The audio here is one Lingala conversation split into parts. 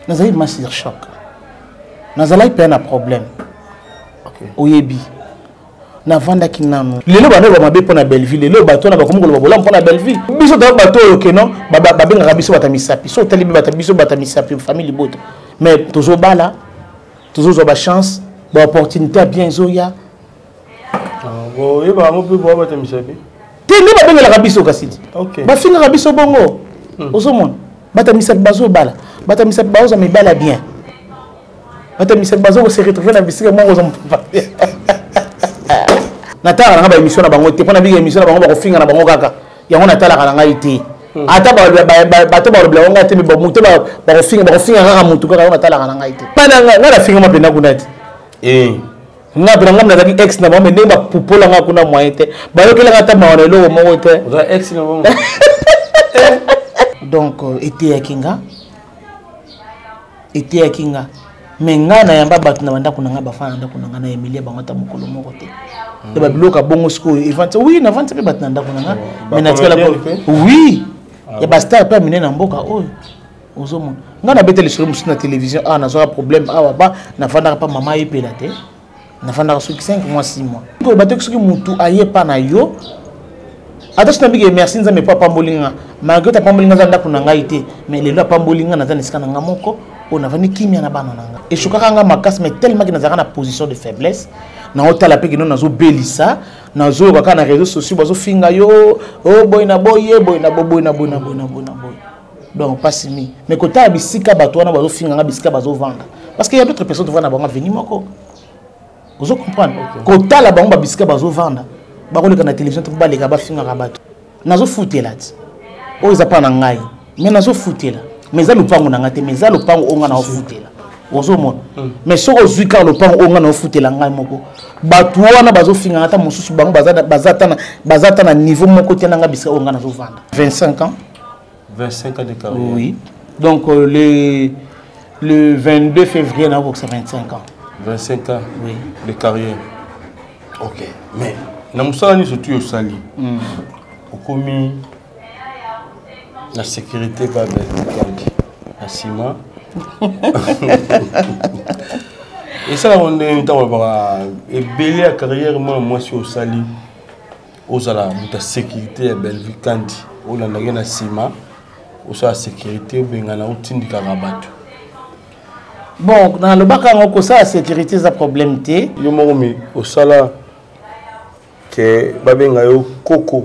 Nazali ma sur choc. Nazalaki mpe na problème. Okay. Oyebi. Navandaki nanu. Lelo bana ba mabe mpo na Belleville, lelo bato wana bakomi koloba bolamu mpo na Belleville. Biso toza bato oyo ke non, babengaka biso bato ya misapi. So otali bato biso bato ya misapi, famille libota. Mais tozobala, tozozwa ba chance, ba opportunité ya bien ezoya. Oyeba yango mpe boa bato ya misapi? Te, nde babengelaka biso kasi ti. Bafingaka biso bongo. Ozomona bato ya misapi bazobala, bato ya misapi bazozwa mibala bien, bato ya misapi bazo kose retrouver na bisika moko ozwa natalaka nanga baémission na bango te, mpo na bika émission na bango bakofinga na bango kaka yango, natalaka na ngai te. Ata bato balobela bango ngai te, me moto bakofinga, bakofinga kaka motu kaka yango, natalaka na ngai te. Pana ngai nafingama mpenza kuna te. Nga mpe na ngai nazalaki ex na bango, me ndenge bapupola nga kuna, moyen te, bayokelaka ata mawa na eloko moko te. Donc eteyaki nga, eteyaki nga. Me ngai nayamba bato na bandako na ngai, bafana na ndako na ngai, na emilia bango ata mokolo moko te. Te babiloko ya bongo sikoyo evandi. Oui, navandi mpe bato na ndako na ngai, me natikala, oui, ya bastar mpe ya minene na mboka oyo. Ozomona ngai nabeta lisolo mosusu na télévision awa, nazwaka problème awa, ba nafandaka mpa mama ayepela te, nafandaka soki 5 mois, 6 mois. Koloba te soki motu aye pa na yo, ata soki nabiki merci Nzambe mpo apamboli nga, malgré te apamboli nga, aza ndako na ngai te, mais lelo apamboli nga, naza na esika na nga moko oyo navandi kimia na bana na nga. Eshokaka nga makasi, mais tellement ke nazalaka na position de faiblesse, naotala mpe kino nazobelisa, nazoyoka kaka na réseaux sociaux bazofinga yo, o boye na boye, boye na boye, na boye, na boye, na boye, na boye. Donc pasi mingi, mais kotala bisika bato wana bazofinga nga, bisika bazovanda, parce que y a d'autres personnes tovanda bango aveni moko, ozo comprendre? Kotala bango babisika bazovanda, bakoleka na télévision te mpo baleka bafingaka bato. Nazofutela ti oyo eza mpa na ngai, mais nazofutela, mais eza lopango na ngai te, mais eza lopango oyo ngai naofutela, ozomona? Mais soki ozwi kaka lopango oyo ngai naofutela ngai moko, bato wana bazofingaka, ata mosusu bango baza ata na niveau moko te na ngai, bisika oyo ngai nazovanda 25 ans. 25 ans de carrière. Oui. Donc le 22 février, on a 25 ans. 25 ans, oui, de carrière. Ok. Mais, na mosala nyonso tu osali, okomi na sécurité babelkandi na nsima, esalaka ndenge ntango balobaka ebele ya carrière, mwana mwasi osali, ozala moto ya sécurité ya Bellevue Kandi, olandaki na nsima, osala sécurité, obengana, otindikaka bato? Bon, nalobaka yango, kosala sécurité eza problème te. Yo moko mi osala ke babenga yo koko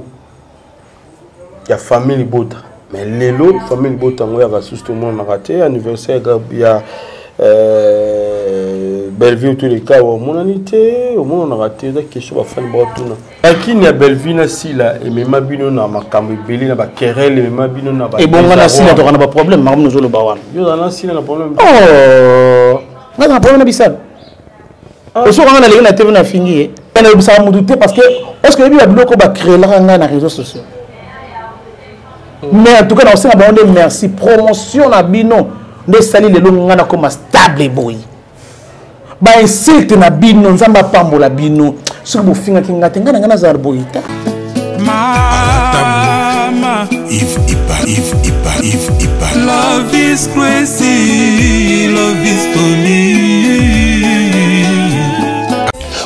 ya famille libota, mais lelo famille libota yango yaka susu tomonanaka te. Anniversaire ya Bellevue, tous les cas omonani te, omonanaka te. Eza question bafani baotuna. Lakini ya Bellevue na Sila emema bino na makambo ebele, na baquerelle, emema bino na Ebonga na Sila toka na baproblème, makambo nozoloba wana. Yo oza na Sila na problème? Oh, nga na problème na bisalo. Osokanga nalingi na TV, nafingi ye, nayebisaka motu te, parce que est ce que oyebi babiloko bacréelaka ngai na réseaux sociaux? Mais en tout cas nakosenga bango nde merci, promotion na bino nde esali lelo ngai nakoma stable boye. Bainsulte na bino, Nzambe apambola bino. Soki bofingaki ngai te, ngai na ngai nazala boye te. Mama Yves Ipa, Yves Ipa, Yves Ipa. Love is crazy, love is funny.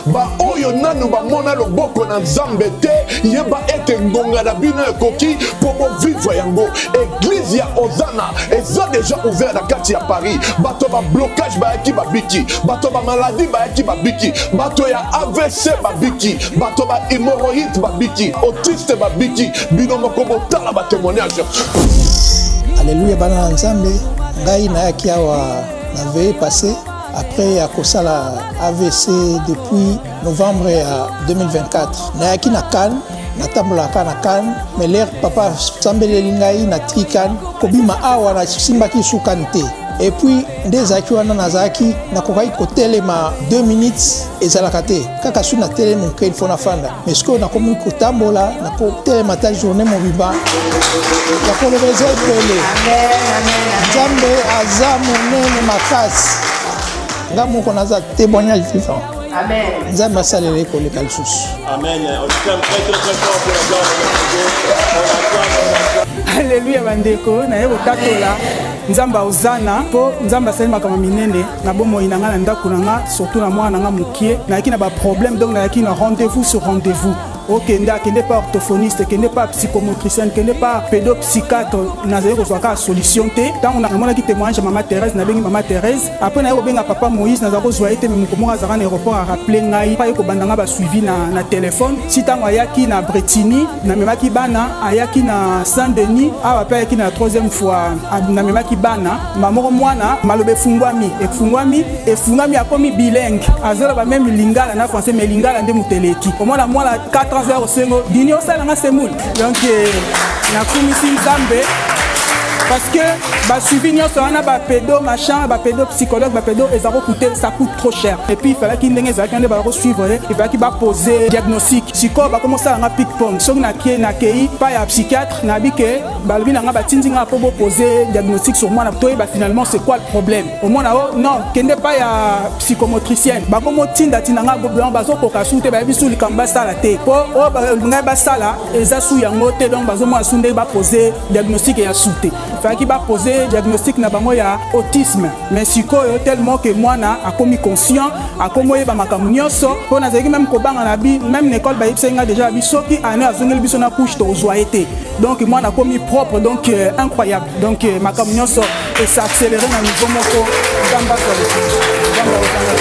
Baoyo nanu bamona loboko na Nzambe te, yeba ete ngonga na bino ekoki mpo bovivre yango. Eglize ya Ozana eza deja ouvert na kati ya Paris. Bato ya bablocage bayaki, babiki. Bato ya bamaladi bayaki, babiki. Bato ya AVC babiki. Bato ya bahemoroïde babiki. Autiste babiki. Bino moko botala batémoignage. Alleluya, bana na Nzambe. Ngai nayaki awa na veille passé après ya kosala AVC depuis novembre ya 2024. Nayaki na Cannes, natambolaka na Cannes, mais l'heure papa sambeleli ngai, natiki Cannes, kobima awa nasimbaki su Cannes te. Et puis nde ezalaki wana, nazalaki nakokaki kotelema 2 minutes ezalaka te, kaka su natelemi moke, il faut nafanda. Mais sikoyo nakomi kotambola, nakotelema ata journée mobimba. Ya koloba eza ebele. Nzambe aza monene makasi. Nga moko naza témoignage vivant. Nzambe asalela ekoleka lisusu. Amen. On acclame très très très fort pour la gloire de notre Dieu. On acclame, on acclame. Alleluya bandeko, naye kotatola. Nzambe ozana mpo Nzambe asali makambo minene na bomoi na ngai, na ndako na ngai, surtout na mwana na ngai mokie. Nayaki na baproblème, donc nayaki na rendez-vous sur rendez-vous. Okende, akende pa orthophoniste, kende pa psychomotricienne, kende pa pédopsychiatre, nazali kozwa kaka solution te. Ntango namonaki témoignage ya mama Thérèse, nabengi mama Thérèse. Après naye kobenga papa Moïse, naza kozwa ye te, me moko moko azalaka na aéroport, arappele ngai pa ye kobanda ngai basuivi na telefone. Si ntango ayaki na Brétigny, namemaki bana, ayaki na Saint-Denis awa mpe ayaki na troisième fois, namemaki bana mamoko. Mwana maloba efungwami, efungwami, efungwami, akomi bilingue, azoloba meme lingala na français, mais lingala nde moto eleki. Omona mwana 4 ans osengo dini osalanga semoule. Donc nakumisi Nzambe parce que basuivi nyonso wana, bapédo machin, bapédo psychologue, bapédo, eza kokute, ça coûte trop cher. Et puis ifalaki ndenge ezalaki nde baza kosuivre ye, ifalaki bapose diagnostic. Sikoyo bakomosala nga ping pong. Soki nakie, nakei pa ya psychiatre, nayebi ke balobi na nga, batindi nga mpo bopose diagnostic sur mwana, toyeba finalement c'est quoi le problème. Omona o non, kende pa ya psychomotricienne. Bakomotindatinda nga, bazokoka su te, bayebi su likambo basala te, mpo oyo ngai basala eza su yango te. Donc bazomona su ndenge bapose diagnostic ya su te. Fallaki bapose diagnostic na bango ya autisme, mais sikoyo tellement ke mwana akomi conscient, akomi oyeba makambo nyonso, mpo nazalaki meme kobanga na bi même na école, bayebisaki nga déjà bi soki année azongeli biso na couche, tokozwa ye te. Donc mwana akomi propre, donc incroyable. Donc makambo nyonso es'accéléré na niveau moko. Nzambe azwa, Nzambe akozanga.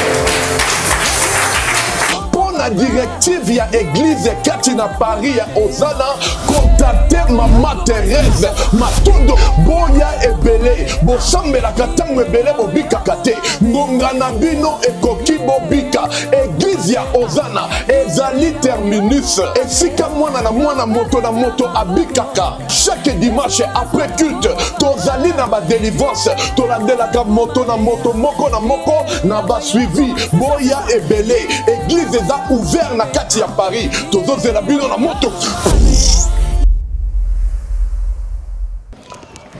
Mpo na directive ya église kati na Paris ya Ozana, contacte mama Therese Matondo. Boya ebele, bosambelaka ntango ebele, bobikaka te. Ngonga na bino ekoki, bobika. Église ya Ozana ezali terminus, esika mwana na mwana, moto na moto abikaka. Chaque dimanche après culte, tozali na badélivrance, tolandelaka moto na moto, moko na moko na basuivi. Boya ebele, église eza ouvert na kati ya Paris, tozozela bino na moto.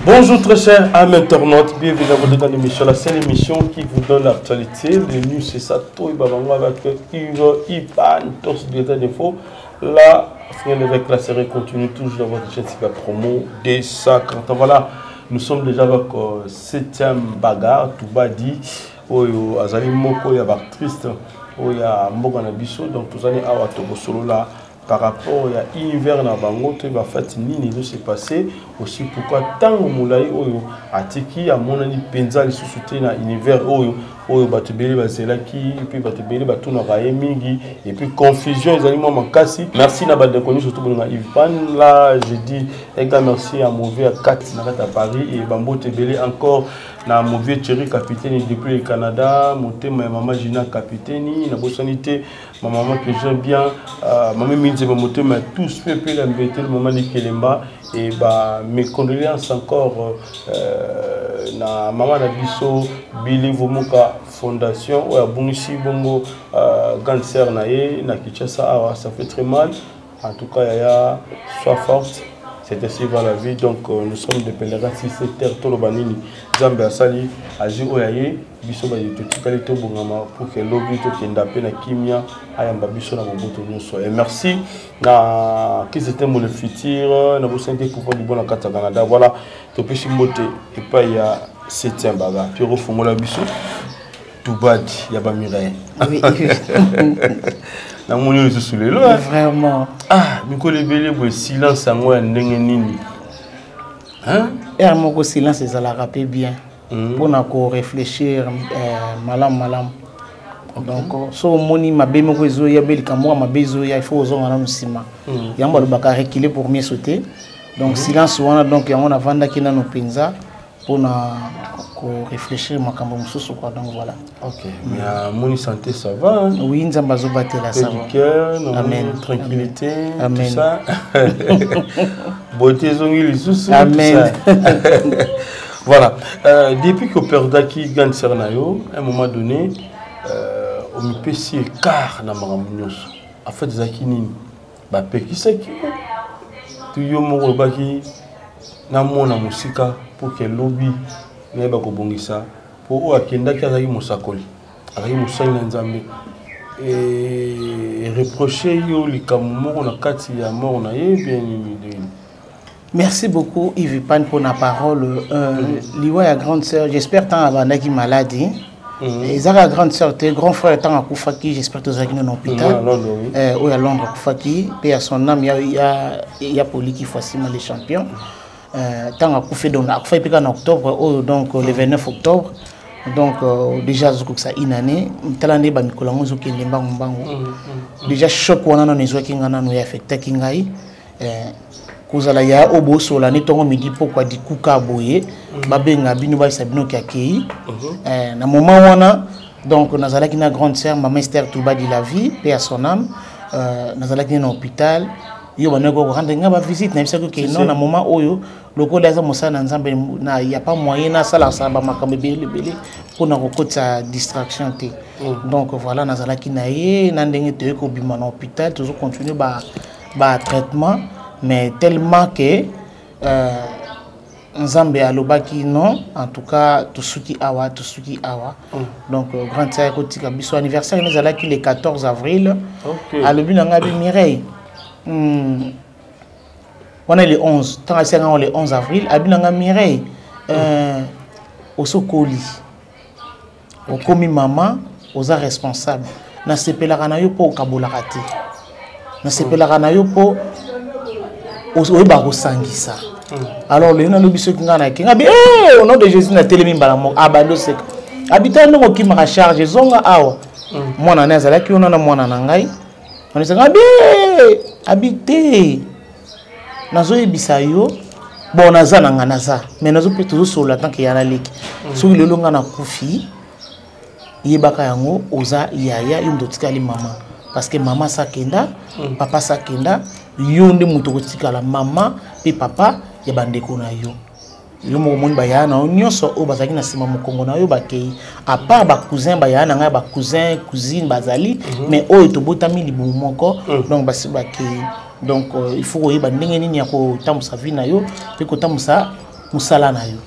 Bonjour très chers amis internautes, bienvenue dans votre émission, la seule émission qui vous donne l'actualité, les news, c'est ça, tout avec Yves Ipan, tous directeur d'info. La fin avec la série continue toujours dans votre chaîne Super Promo des 50. Voilà, nous sommes déjà avec septième bagarre, Toubadi, oyo azali moko ya baartiste oyo ya mboka na biso. Donc tozali awa, tokosolola par rapport ya univers na bango, toyeba fati nini ezo se passer aussi, pourquoi ntango molai oyo atiki amonani mpenza lisusu te na univers oyo, oyo bato ebele bazelaki mpe bato ebele batunaka ye mingi, et puis confusion ezali mwa makasi. Merci na bandeko nyonso to bolinga Ivan. Là je dis un grand merci à mauvais ya kati na kati ya Paris et bambote ebele encore na mauvais Thierry Capitaine depuis le Canada, motema ya mama Gina Capitaine. Nabosani te ma maman que j'aime bien, mama Minzema, motema ya tous mpe la mbetele, mama Likelemba. Et bah, mes condoléances encore na mama na biso Billy Vomuka Fondation oyo abungisi bongo grande sœur na ye na Kinshasa awa. Ça fait très mal en tout cas. Yaya, sois forte, c'est ainsi va la vie. Donc nous sommes des pèlerins sur cette terre. Toloba nini? Nzambe asali azwi oyo aye, biso baye totikali tobongama pour que lobi tokenda mpe na kimia, ayamba biso na boboto nyonso. Et merci na Kisetembo le futur, na bosani te pouvoir du bon na kati ya Canada. Voilà, topesi mbote epai ya septième baga Piero, fongola biso Tubadi ya bamirai. Namoni oyo lisusu lelo. Vraiment. Ah, mikolo ebele boye silence yango ya ndenge nini? Heure moko silence ezalaka mpe bien mpona koréfléchir malamu malamu. Donc so omoni mabe moko ezoya, be likambo moko mabe ezoya, il faut ozonga nano nsima. Yango balobaka reculer pour mieux sauter. Donc silence wana, donc yango navandaki nano mpenza mpona koréfléchir makambo mosusu quoi. Donc voilà. Ok, mais amoni santé, ça va, hein? Oui, Nzambe azobatela, ça va. Du cœur. Amen. Tranquillité. Amen. Tout ça, beauté ezongi lisusu. Amen. Voilà, depuis que operdaki grande sœur na yo, à un moment donné omipesi écart na makambo nyonso. En fait ezalaki nini? Bapekisaki yo to yo moko olobaki namona mosika pour ke lobi nayeba kobongisa? Mpo oyo akendaki azalaki mosakoli, azalaki mosali na Nzambe. Reproche yo likambo moko na kati ya mort na ye bien nini nini? Merci beaucoup Yves Pan pour la parole. Euh, mm. Liwa ya grande sœur, j'espère tant abandaki maladie. Mm. Ezaka grande sœur te grand frère tant akufaki, j'espère tozalaki na hôpital. Mm, oui. Euh, oyo ya Londres akufaki, pe à son âme ya ya ya poliki fois sima les champions. Euh, tant akufi donc akufaki pe en octobre oyo donc le 29 octobre. Donc euh, déjà azokokisa une année tala nde bamikolo yango ezokende mbangu mbangu. Déjà choc wana nano ezwaki ngai nano ya affectaki ngai. Eh, kozala ya oyo bosola nde ntongo midi pokwa dikuka boye mm. babenga bino bayebisa bino ke akei mhm. eh, na moment wana donc nazalaki na grande sœur mama Esther Touba de la vie paix à son âme euh, nazalaki na hôpital yo bandaki korendre nga bavisite nayebisaki oke non na moment oyo lokola aza mosala na nzambe na ya pas moyen nasalasala bamakambo ebele ebele mpona kokotisa distraction te mm. donc voilà nazalaki na ye na ndenge toyei kobima na hôpital tozocontinue ba ba traitement mais tellement que euh, nzambe alobaki non en tout cas tosuki awa tosuki awa mm. donc euh, grande sœur kotika biso anniversaire ene ezalaki le 14 avril okay. alobi na ngai bi mireille hmm, wana le 11 ntango asengaka ngo le 11 avril abi na ngai mireille euh, osokoli okomi mama oza responsable nasepelaka na yo mpo okabolaka te nasepelaka na yo mpo oyebaka kosangisa hmm. alors lelo nalobi soki ngai nake ngai bi eh, au nom de jésus natelemi mbala moko abandi ah, oseka abita ndenge okimaka charge ezonga awa hmm. mwana ne azalaki wana na mwana na ngai anisanga abi eh, abi te nazoyebisa yo bon naza na nga naza mais nazo mpe tozosolola tant que ya naleki mm. soki lelo nga nakufi yebaka yango oza yaya yo moto otikali mama parce que mama sakenda mm. papa sakenda yo nde moto okotikala mama mpe papa ya bandeko na yo yo moko omoni bayaya na yo nyonso oyo bazalaki na nsima mokongo na yo bakei à part bacousin bayaya na ngai bacousin cousine bazali mm -hmm. mais oyo tobotami libumu moko mm. donc basi bakei donc euh, il faut koyeba ndenge nini ya kotambusa vie na yo mpe kotambusa mosala na yo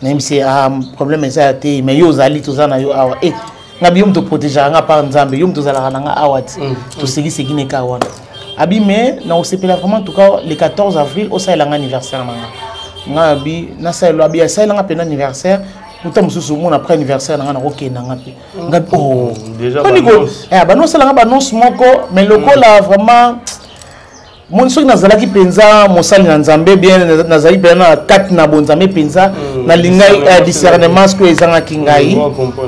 nayebisi ah, problème eza ya te mais yo ozali toza na yo awa e nga bi yo moto protégeaka nga par nzambe yo moto ozalaka na nga awa ti mm. tosekiseki ne ka wana abi mais nakosepela vraiment en tout cas le 14 avril osalela nga anniversaire na nga nga abi nasalela abi asalela nga mpena anniversaire kuta mosusu omona après anniversaire na nga nakokende nga mpe nga oh. eh, banosalanga banonce moko mais lokola mm. vraiment moni soki nazalaki mpenza mosali na nzambe bien nazalaki mpenza na kati na bonzambe mpenza mm, nalingai eh, discernement soki ezangaki ngai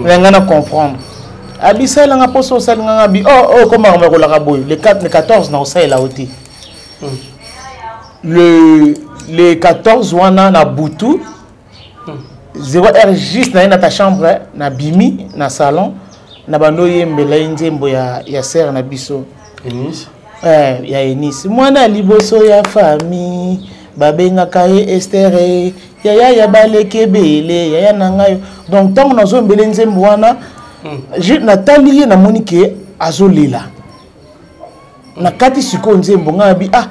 na ngai na comprendre abisalelanga mposa osalinga nga bi oh, oh komaka makolaka boye le 4 le 14 na osalela yo te mm. le le 14 wana na butu 0 heure juste naye na ta chambre na bimi na salon na bando oyembela ye nzembo ya, ya sere na biso Eunice? Eh, ya Eunice mwana liboso ya famille babengaka ye estere yaya ya baleki ebele yaya na ngai donc ntango nazoyembele nzembo wana mm. natali ye namoni ke azolela nakati sikoyo nzembo ngai abi ah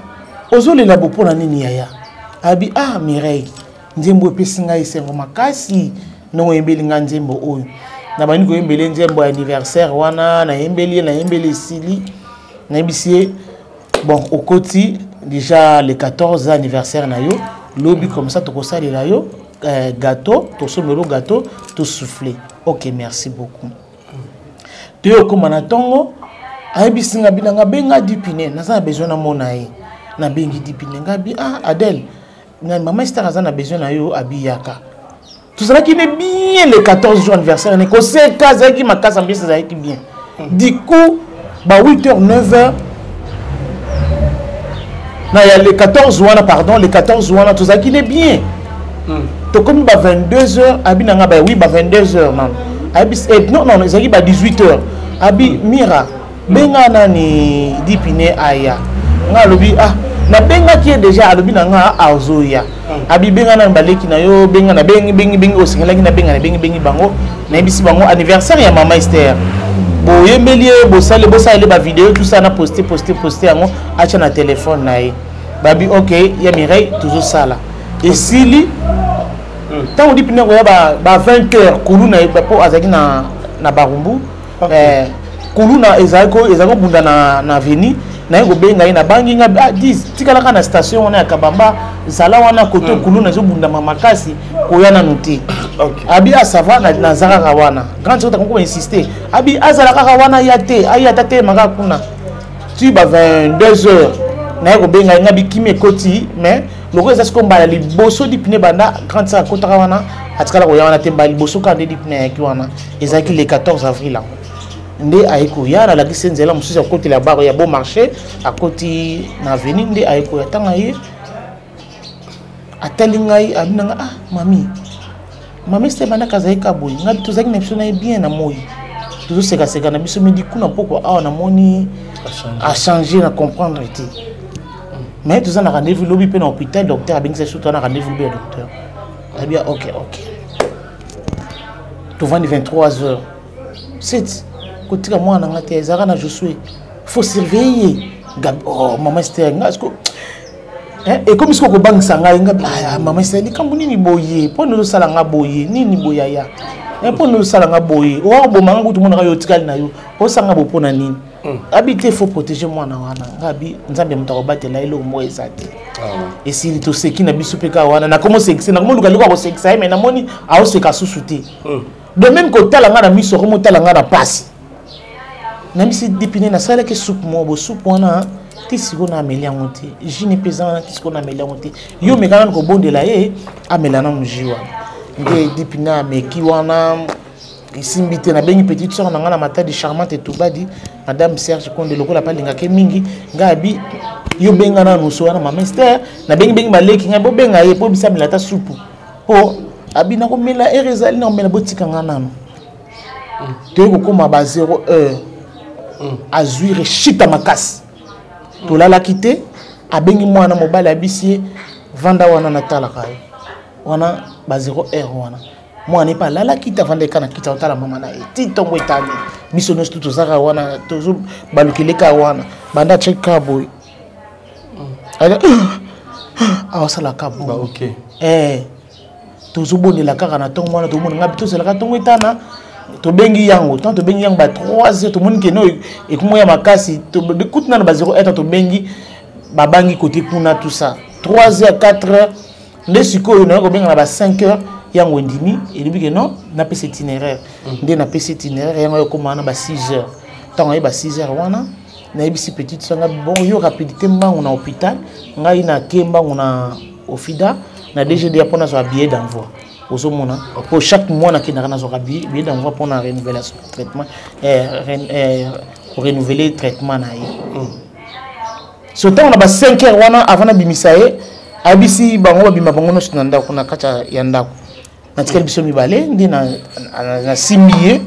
ozolela bo mpo na nini yaya abi ah mireille nzembo epesi ngai esengo makasi ndenge oyembeli ngai nzembo oyo nabandi koyembela ye nzembo ya anniversaire wana nayembeli ye nayembeli esili nayebisi ye bon okoti déjà le 14 anniversaire na yo lobi comme ça tokosalela yo euh, gâteau tosomela yo gâteau tosouffle ok merci beaucoup toye okóma na ntongo ayebisi nga bina nga benga dipine naza na besoin namona ye nabengi dipine nga bi ah adèle mama Esther aza na besoin na yo abiyaka tozalaki ne bien le 14 jours anniversaire ne koseka azalaki makasi ambiance ezalaki bien du coup ba 8 h 9 h na ya le 14 wana pardon le 14 wana tozalaki ne bien hmm. tokomi ba 22 h abi na nga ba oui ba 22 h nano abi eh, non non ezalaki ba 18 h abi mira benga nani dipine aya nga alobi ah nabengaki ye deja alobi na nga azoya hmm. abi benga nani baleki na yo benga na bengi bengi bengi osengelaki nabenga na bengi bengi bango nayebisi bango anniversaire ya mama Esther boyembeli ye bosale bosaleli bavideo tout ça na poste poste poste yango atya na telefone na ye babi ok ya Mireille tozosala esili ntango hmm. dipine koya ba 20 heures kuluna mpo azalaki na, na barumbu okay. eh, kuluna ezalaki kobunda na, na veni Naye kobenga ye, nabangi nga, ah, 10 tikalaka na station wana ya Kabamba, zala wana kote mm. Kuluna ezobundama makasi, koya nanu te. Abi ah, ça va, naza kaka wana. Grande sœur takongo insister, abi azala kaka wana, ya te, aye ata te maka kuna ti ba 22 heures. Naye kobenga ye, nga bikimi ekoti, mais lokola eza sikoyo mbala liboso dipine banda grande sœur akotaka wana, atikala koya wana te. Mbala liboso kaka nde dipine ayaki wana, ezalaki le 14 avril yango nde aye koya. Nalakisi nzela mosusu ya kokotela bar ya Beau Marché, akoti na avenue nde aye koya. Ntango aye, atali ngai, abi na ngai: "Ah mami, mami Ester, bandaka azalaki ka boye, ngai tozalaki na biso na ye bien na moi, tozosekaseka na biso midi kuna pokwa, awa namoni achange, na comprendre te. Mais toza na rendez-vous lobi mpe na hôpital, docteur abengisa biso, toza na rendez-vous lobi ya docteur." Abi: Ok." Tovandi 23 heures 7, kotika mwana na nga te, ezalaka na Josue, faut surveiller ye. Oh mama Ester, nga siko ekomi siko kobangisa ngai. Nga: "Ah, mama Ester, likambo nini boye? Mpo nini ozosala nga boye? Nini boye aya? Mpo nini ozosala nga boye? Owa koboma nga kutu, monaka yo otikali na yo, osanga bo mpo na nini?" Abi te, faut protéger mwana wana. Nga abi: "Nzambe moto akobatela, eloko moko eza te." Esili, toseki na biso mpe kaka wana. Nakomi osekisa, nakomi oluka eloko akosekisa ye, mais namoni aoseka susu te. De même kotala nga na miso, akomi otala nga na pasi. Nayebisi Dipine: "Nasalaki supu moko bo, supu wana ti sikoyo na ameli yango te, jus mpe eza wana, ti sikoyo na ameli yango te. Yo meka nanu kobondela ye, amela nanu jus wana." Nde Dipine ameki wana, esimbi te. Nabengi petite sœur na ngai na Matadi, Charmante Etubadi, madame Serge Konde, lokola mpe alingaki mingi ngai. Abi: "Yo benga nanu so wana mama Ester." Nabengi, bengi baleki ngai, bobenga ye mpo bisa amela ata supu, mpo abi: "Nakomela, heure ezali, nakomela, botika ngai nanu." Toyei kokóma ba 0 heure, azwi rechute makasi, tolalaki te. Abengi mwana mobali, abisi ye: "Vanda wana, natalaka ye wana." Ba 0 heure wana, mwana epe alalaki te, avanda eka na kiti, aotala mama na ye ti ntongo etani. Biso nyonso tu tozaka wana, tozobalukeleka wana. Banda atie ka boye, aosalaka bongo, tozobondela kaka na ntongo wana. Tomona ngai, tozelaka ntongo etana, tobengi yango. Ntango tobengi yango ba 3 heures, tomoni keno ekomoya makasi. Kutu nano ba 0 heure, tobengi, babangi kote kuna, tout ça, 3 heures, 4 heures. Nde sikoyo naye kobenga na ba 5 heures, yango endimi, elobi ke non, napesa itinéraire. Nde napesa itinéraire yango, ekóma wana ba 6 heures. Ntango aye ba 6 heures wana, nayebisi petite sœur nga: "Bon, yo rapidité, mbangu na hôpital." Ngai nake mbangu na Ofida, na DGDA, mpo nazwa billet d'envoi. Ozomona, po chaque mois nakendaka, nazwaka billet d'envoi mpona renouvelation traitement, korenouveler traitement na ye. So ntango na ba 5 heures wana, avant nabimisa ye, ayebisi bango babima bango nyonso na ndako. Na kati ya ndako natikali biso mibale. Nde nasimbi ye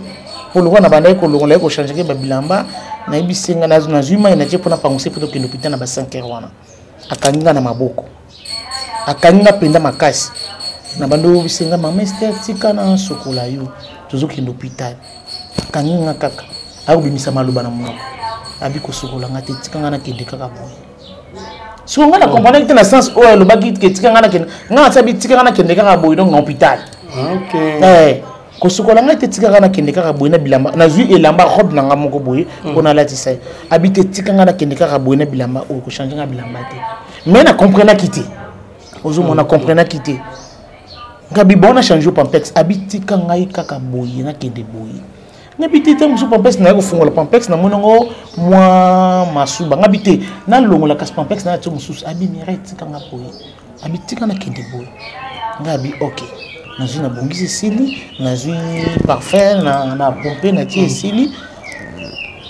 mpo lokola na bandaki kolongola ye, kochange babilamba. Nayebisi nga, nazwi mai, natie mpona panguse, mpo tokende hôpital. Na ba 5 heures wana, akangi nga na maboko, akangi nga mpenza makasi. Na bandi oyebisi nga: "Mama Ester, tika na sokola yo, tozokende hôpital." Akangi nga kaka, akobimisa maloba na monoko, abi: "Kosokola nga te, tika nga nakende kaka boye." Siko nga na comprendre te na sens oyo alobaki ke tika nga nakende. Nga natia bi: "Tika nga nakende kaka boye." Donc na hôpital, "Kosukola ngai te, tika nga nakende kaka boye na bilamba." Nazwi elamba, robe na nga moko boye, mpo nalatisa ye. Abi te, "Tika nga nakende kaka boye na bilamba oyo, kochange nga bilamba te." Mais na comprenaki te, ozomona, comprenaki te. Ngabi: "Bon, na change pampex." Abi: "Tika ngai kaka boye, nakende boye." Ngabi te, ntango mosusu pampex, naye kofungola pampex, namoni yango mwa masuba. Ngabi te, nalongola kasi pampex, na tie mosusu. Abi: "Mireille, tika nga boye." Abi: "Tika nakende boye." Ngai abi: "Ok." Nazwi, nabongisi, esili, nazwi parfum na pompe, natie, esili,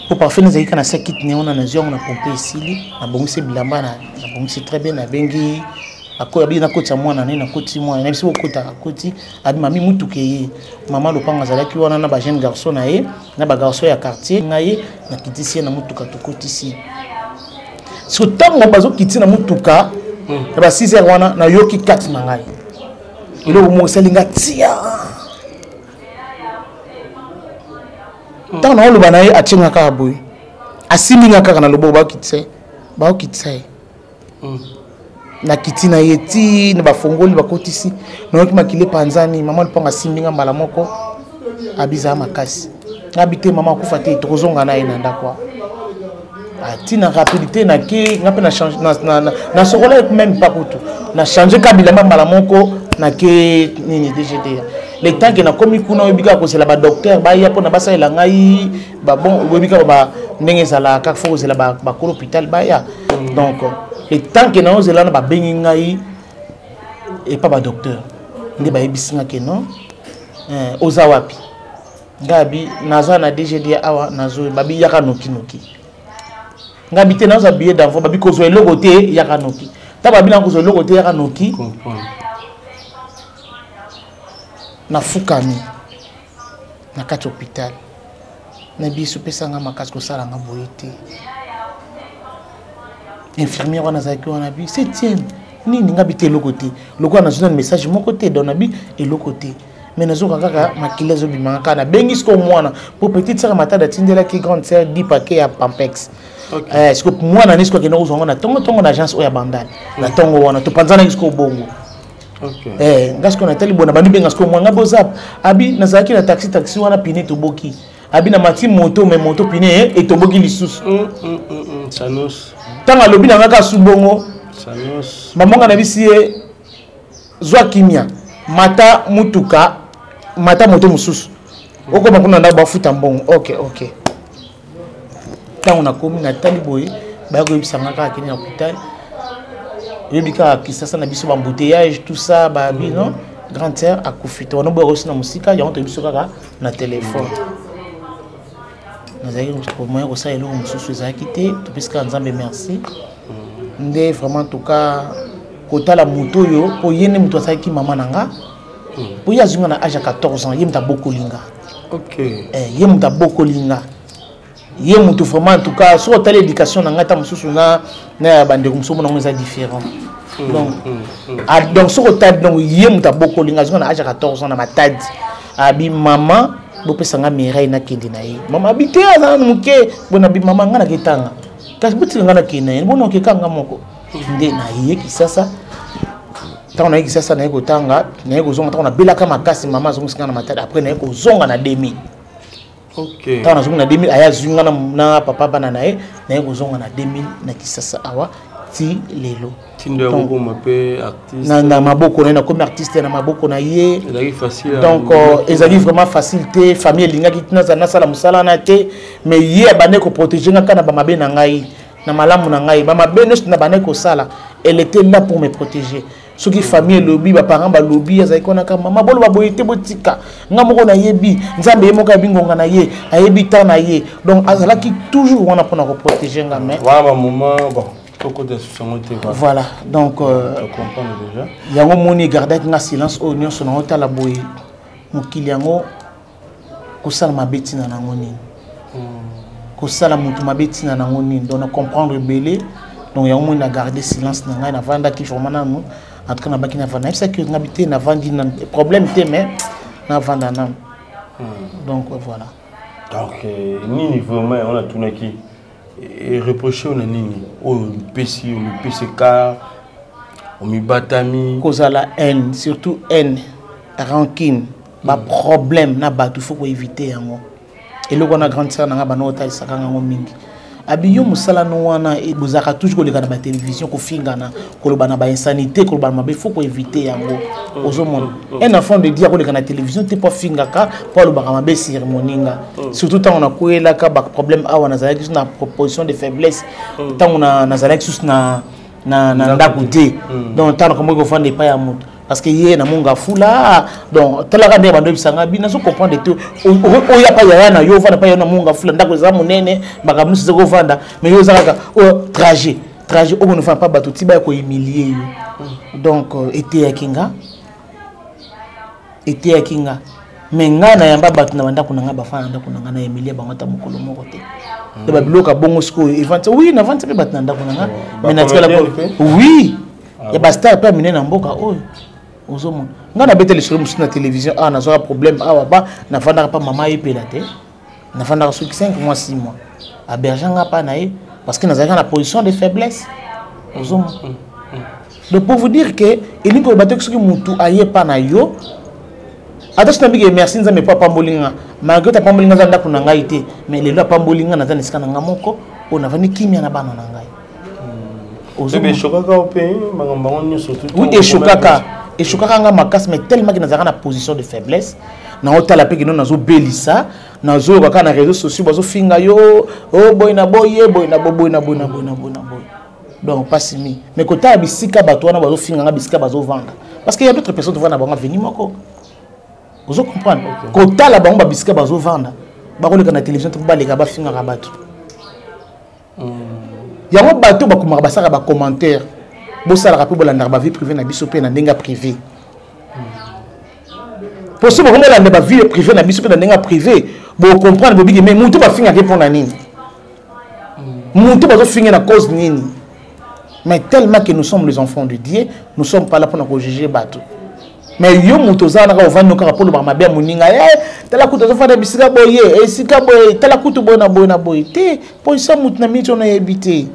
po parfum ezalaki kaka na sa kit ne wana. Nazwi yango na pompe, esili, nabongisi bilamba, nabongisi très bien. Nabengi, abi nakotisa mwana ne, nakoti mwana na biso, bokotaka. Akoti, abi: "Mami, mutuka eye." Mama lopango azalaki wana na bajeune garçon na ye, na bagarçon ya quartier. Ngai ye nakitisi ye na mutuka, tokotisi. So ntango bazokiti na mutuka na ba 6 heures wana, nayoki kati na ngai eloko moko esali nga tia. Ntango naoloba na ye, atie nga kaka boye, asimbi nga kaka na loboko, baokitisa ye, baokitisa ye. Nakiti na ye ti na bafongoli, bakotisi. Nayoki makili epanzani. Mama lopango asimbi nga mbala moko, abizaa makasi. Ngabi te, mama akufa te, tokozonga na ye na ndako. Ati na rapidité nake nga mpe nasokola même pas kutu, na change ka bilamba mbala moko, nake nini, DGDA. Le temps ke nakomi kuna, oyebi kaka kozela badocteur baya mpona basalela ngai babon, oyebi kaka ndenge ezalaka kaka, fo kozela bakolo hôpital baya. Donc le temps ke naozela wana, babengi ngai epa badocteur nde bayebisi nga ke non, oza wapi? Ngai abi naza na DGDA awa, nazo babi yaka nokinoki. Ngai abi te, nazwa billet d'envoi. Babi kozwa eloko te, yaka noki. Ntango babi na kozwa eloko te, yaka noki, nafukami na kati hôpital na biso, pesanga makasi, kosala nga boye te. Infirmière wana azalaki wana bi septième nini, nga bi te, eloko te, lokola nazwi nanu message moko te. Donc nabi eloko te, mais nazoka kaka makili ezobimaka kaka. Nabengi sikoyo mwana po petite sœur Matadi atindelaki grande sœur 10 paquet ya pampex. Sikoyo mwana ne sikoyo akende kozwa yango na ntongo ntongo na agence oyo ya Bandale na ntongo wana. Topanzanaki sikoyo bongo. Nga sikoyo natali bona bandi benga sikoyo mwana, nga boza abi nazalaki na taxi, taxi wana pine toboki, abi na mati moto, mais moto pine etoboki lisusu. Ntango alobi na nga kaka su bongo, mamonga na bisi ye zwa kimia, mata mutuka, mata moto mosusu, okoma kuna ndako bafuta mbongo. Ok, ntango nakomi, natali boye, baya koyebisa nga kaka akende na hôpital. Oyebi kaka Kisasa na biso, baembouteillage, tout ça. Babi non, grande sœur akufi. To wana boya kosi na mosika yango, toyebi biso kaka na telefone. Nazalaki moyen kosala eloko mosusu ezalaki te. Topesi kaka Nzambe merci nde vraiment, en tout cas, kotala moto oyo, mpo ye nde moto asalaki mama na nga, mpo ye azwi nga na age ya 14 ans, ye moto abokoli nga. Ye moto abokoli nga, ye moto vraiment, en tout cas, soki otali éducation na ngai, ata mosusu na ya bandeko mosusu omona yango eza différent. Donc donc soki otali, donc ye moto abokoli nga, azwi nga na age ya 14 ans na Matadi. Abi mama, bopesa nga Mireille, nakende na ye. Mama abi te, aza nanu moke. Bo nabi mama, nga naketanga, kasi botika nga nakende na ye. Bona okeka nga moko nde naye Kisasa. Ntango naye Kisasa, naye kotanga, naye kozonga. Ntango nabelaka makasi, mama azongisi nga na Matadi. Après naye kozonga na 2000. Ntango nazongi na 2000, aye azwi nga na papa bana na ye. Naye kozonga na 2000 na Kisasa awa ti lelo. Na maboko na ye nakomi artiste, na maboko na ye. Donc ezalaki vraiment facile te. Famille elingaki nasala mosala wana te, mais ye abandaki koprotéger nga kaka na bamabe na ngai, na malamu na ngai, bamabe nyonso na bandaki kosala, elle était là pour me protéger. Soki famille elobi, baparent balobi, azalaki wana kaka: mama, boloba boye te, botika nga moko nayebi Nzambe, ye moko ayebi ngonga na ye, ayebi temps na ye. Donc azalaki toujours wana mpona koprotéger nga, mais voilà. Donc yango moni egardaki nga silence oyo nyonso nango. Tala boye, mokili yango, kosala mabe ntina nango nini? Kosala moto mabe ntina nango nini? Donc na comprendre ebele. Donc yango moni na garde silence na ngai, navandaki vraiment nanu. En tout cas nabaki navanda, nayebisaki ngabi te, navandi na problème te, mais navanda nanu. Donc voilà. Donc nini vraiment yango natunaki, reproche oyo na nini oyo omipesi, omipesi car omibatami? Kozala haine, surtout haine, rancune, baproblème na bato, faut koéviter yango. Eloko wana, grande sœur na nga bana otalisaka yango mingi. Abi yo mosala no wana, bozalaka toujours koleka na batélévision, kofingana, koloba na bainsanité, koloba na mabe, faut koéviter yango. Ozomona un enfant de Dieu akoleka na télévision te mpo afingaka, mpo alobaka mabe sur moninga. Surtout ntango nakweyelaka baproblème awa, nazalaki susu na position de faiblesse, ntango nazalaki susu na ndako te. Donc ntango nakomboki kofanda epai ya moto, parce que ye na monga fula. Donc talaka ndenge bando oyebisanga bi nazo comprendre te, oyo apa yaya na yo ovanda pa yo na monga fula, ndako eza monene, makambo nyonso eza kovanda, mais yo oza kaka oyo trajet oyo konofanda pa bato ti baya kohumilie yo. Donc eteyaki nga, eteyaki nga. Mais ngai nayamba bato na bandako na ngai, bafanda na ndako na ngai, na emilie bango ata mokolo moko te. Nde babiloko ya bongo sikoyo evandi, oui, navandi mpe bato na ndako na ngai, mais natikala, oui, ya bastar mpe ya minene na mboka oyo. Ozomona ngai nabeta lisolo mosusu na télévision awa, nazwaka problème awa, ba nafandaka mpa mama ayepela te, nafandaka soki 5 mois, 6 mois, aberge nga mpa na ye, parce que nazalaki na position de faiblesse. Ozomona, donc pour vous dire que elingi koloba te soki motu aye mpa na yo, ata soki nabiki merci Nzambe mpo apamboli nga, malgré te apamboli nga, aza ndako na ngai te, mais lelo apamboli nga, naza na esika na nga moko. Oyo navandi kimia na bana na ngai. Echokaka mpe makambo yango nyonso? Oui, echokaka, echokaka nga makasi, mais tellement ke nazalaka na position de faiblesse, naotala mpe kino nazobelisa, nazoyoka kaka na réseaux sociaux bazofinga yo, o boye na boye, boye na boye, na boye, na boye, na boye, na boye. Donc mpasi mingi, mais kotala bisika bato wana bazofinga nga, bisika bazovanda, parce que y a d'autres personnes tovanda bango aveni moko, ozo comprendre? Kotala bango babisika bazovanda, bakoleka na télévision te mpo baleka bafingaka bato yango. Bato bakomaka, basalaka bacommentaire, bosalaka mpe bolandaka bavie privé na biso mpe na ndenge ya privé, po so bokomi olanda bavie privé na biso mpe na ndenge ya privé, bocomprendre, bobiki. Mais motu bafingaki mpo na nini? Motu bazofinge na cause nini? Mais tellement que nous sommes les enfants de Dieu, nous sommes pas là mpona kojuge bato. Mais yo moto oza wana kaka, ovandi kaka mpo olobaka mabe ya moninga: e tala kutu azofanda bisika boye, esika boye, tala kutu boye na boye na boye te. Mpo esa motu na miniti wana oyebi te,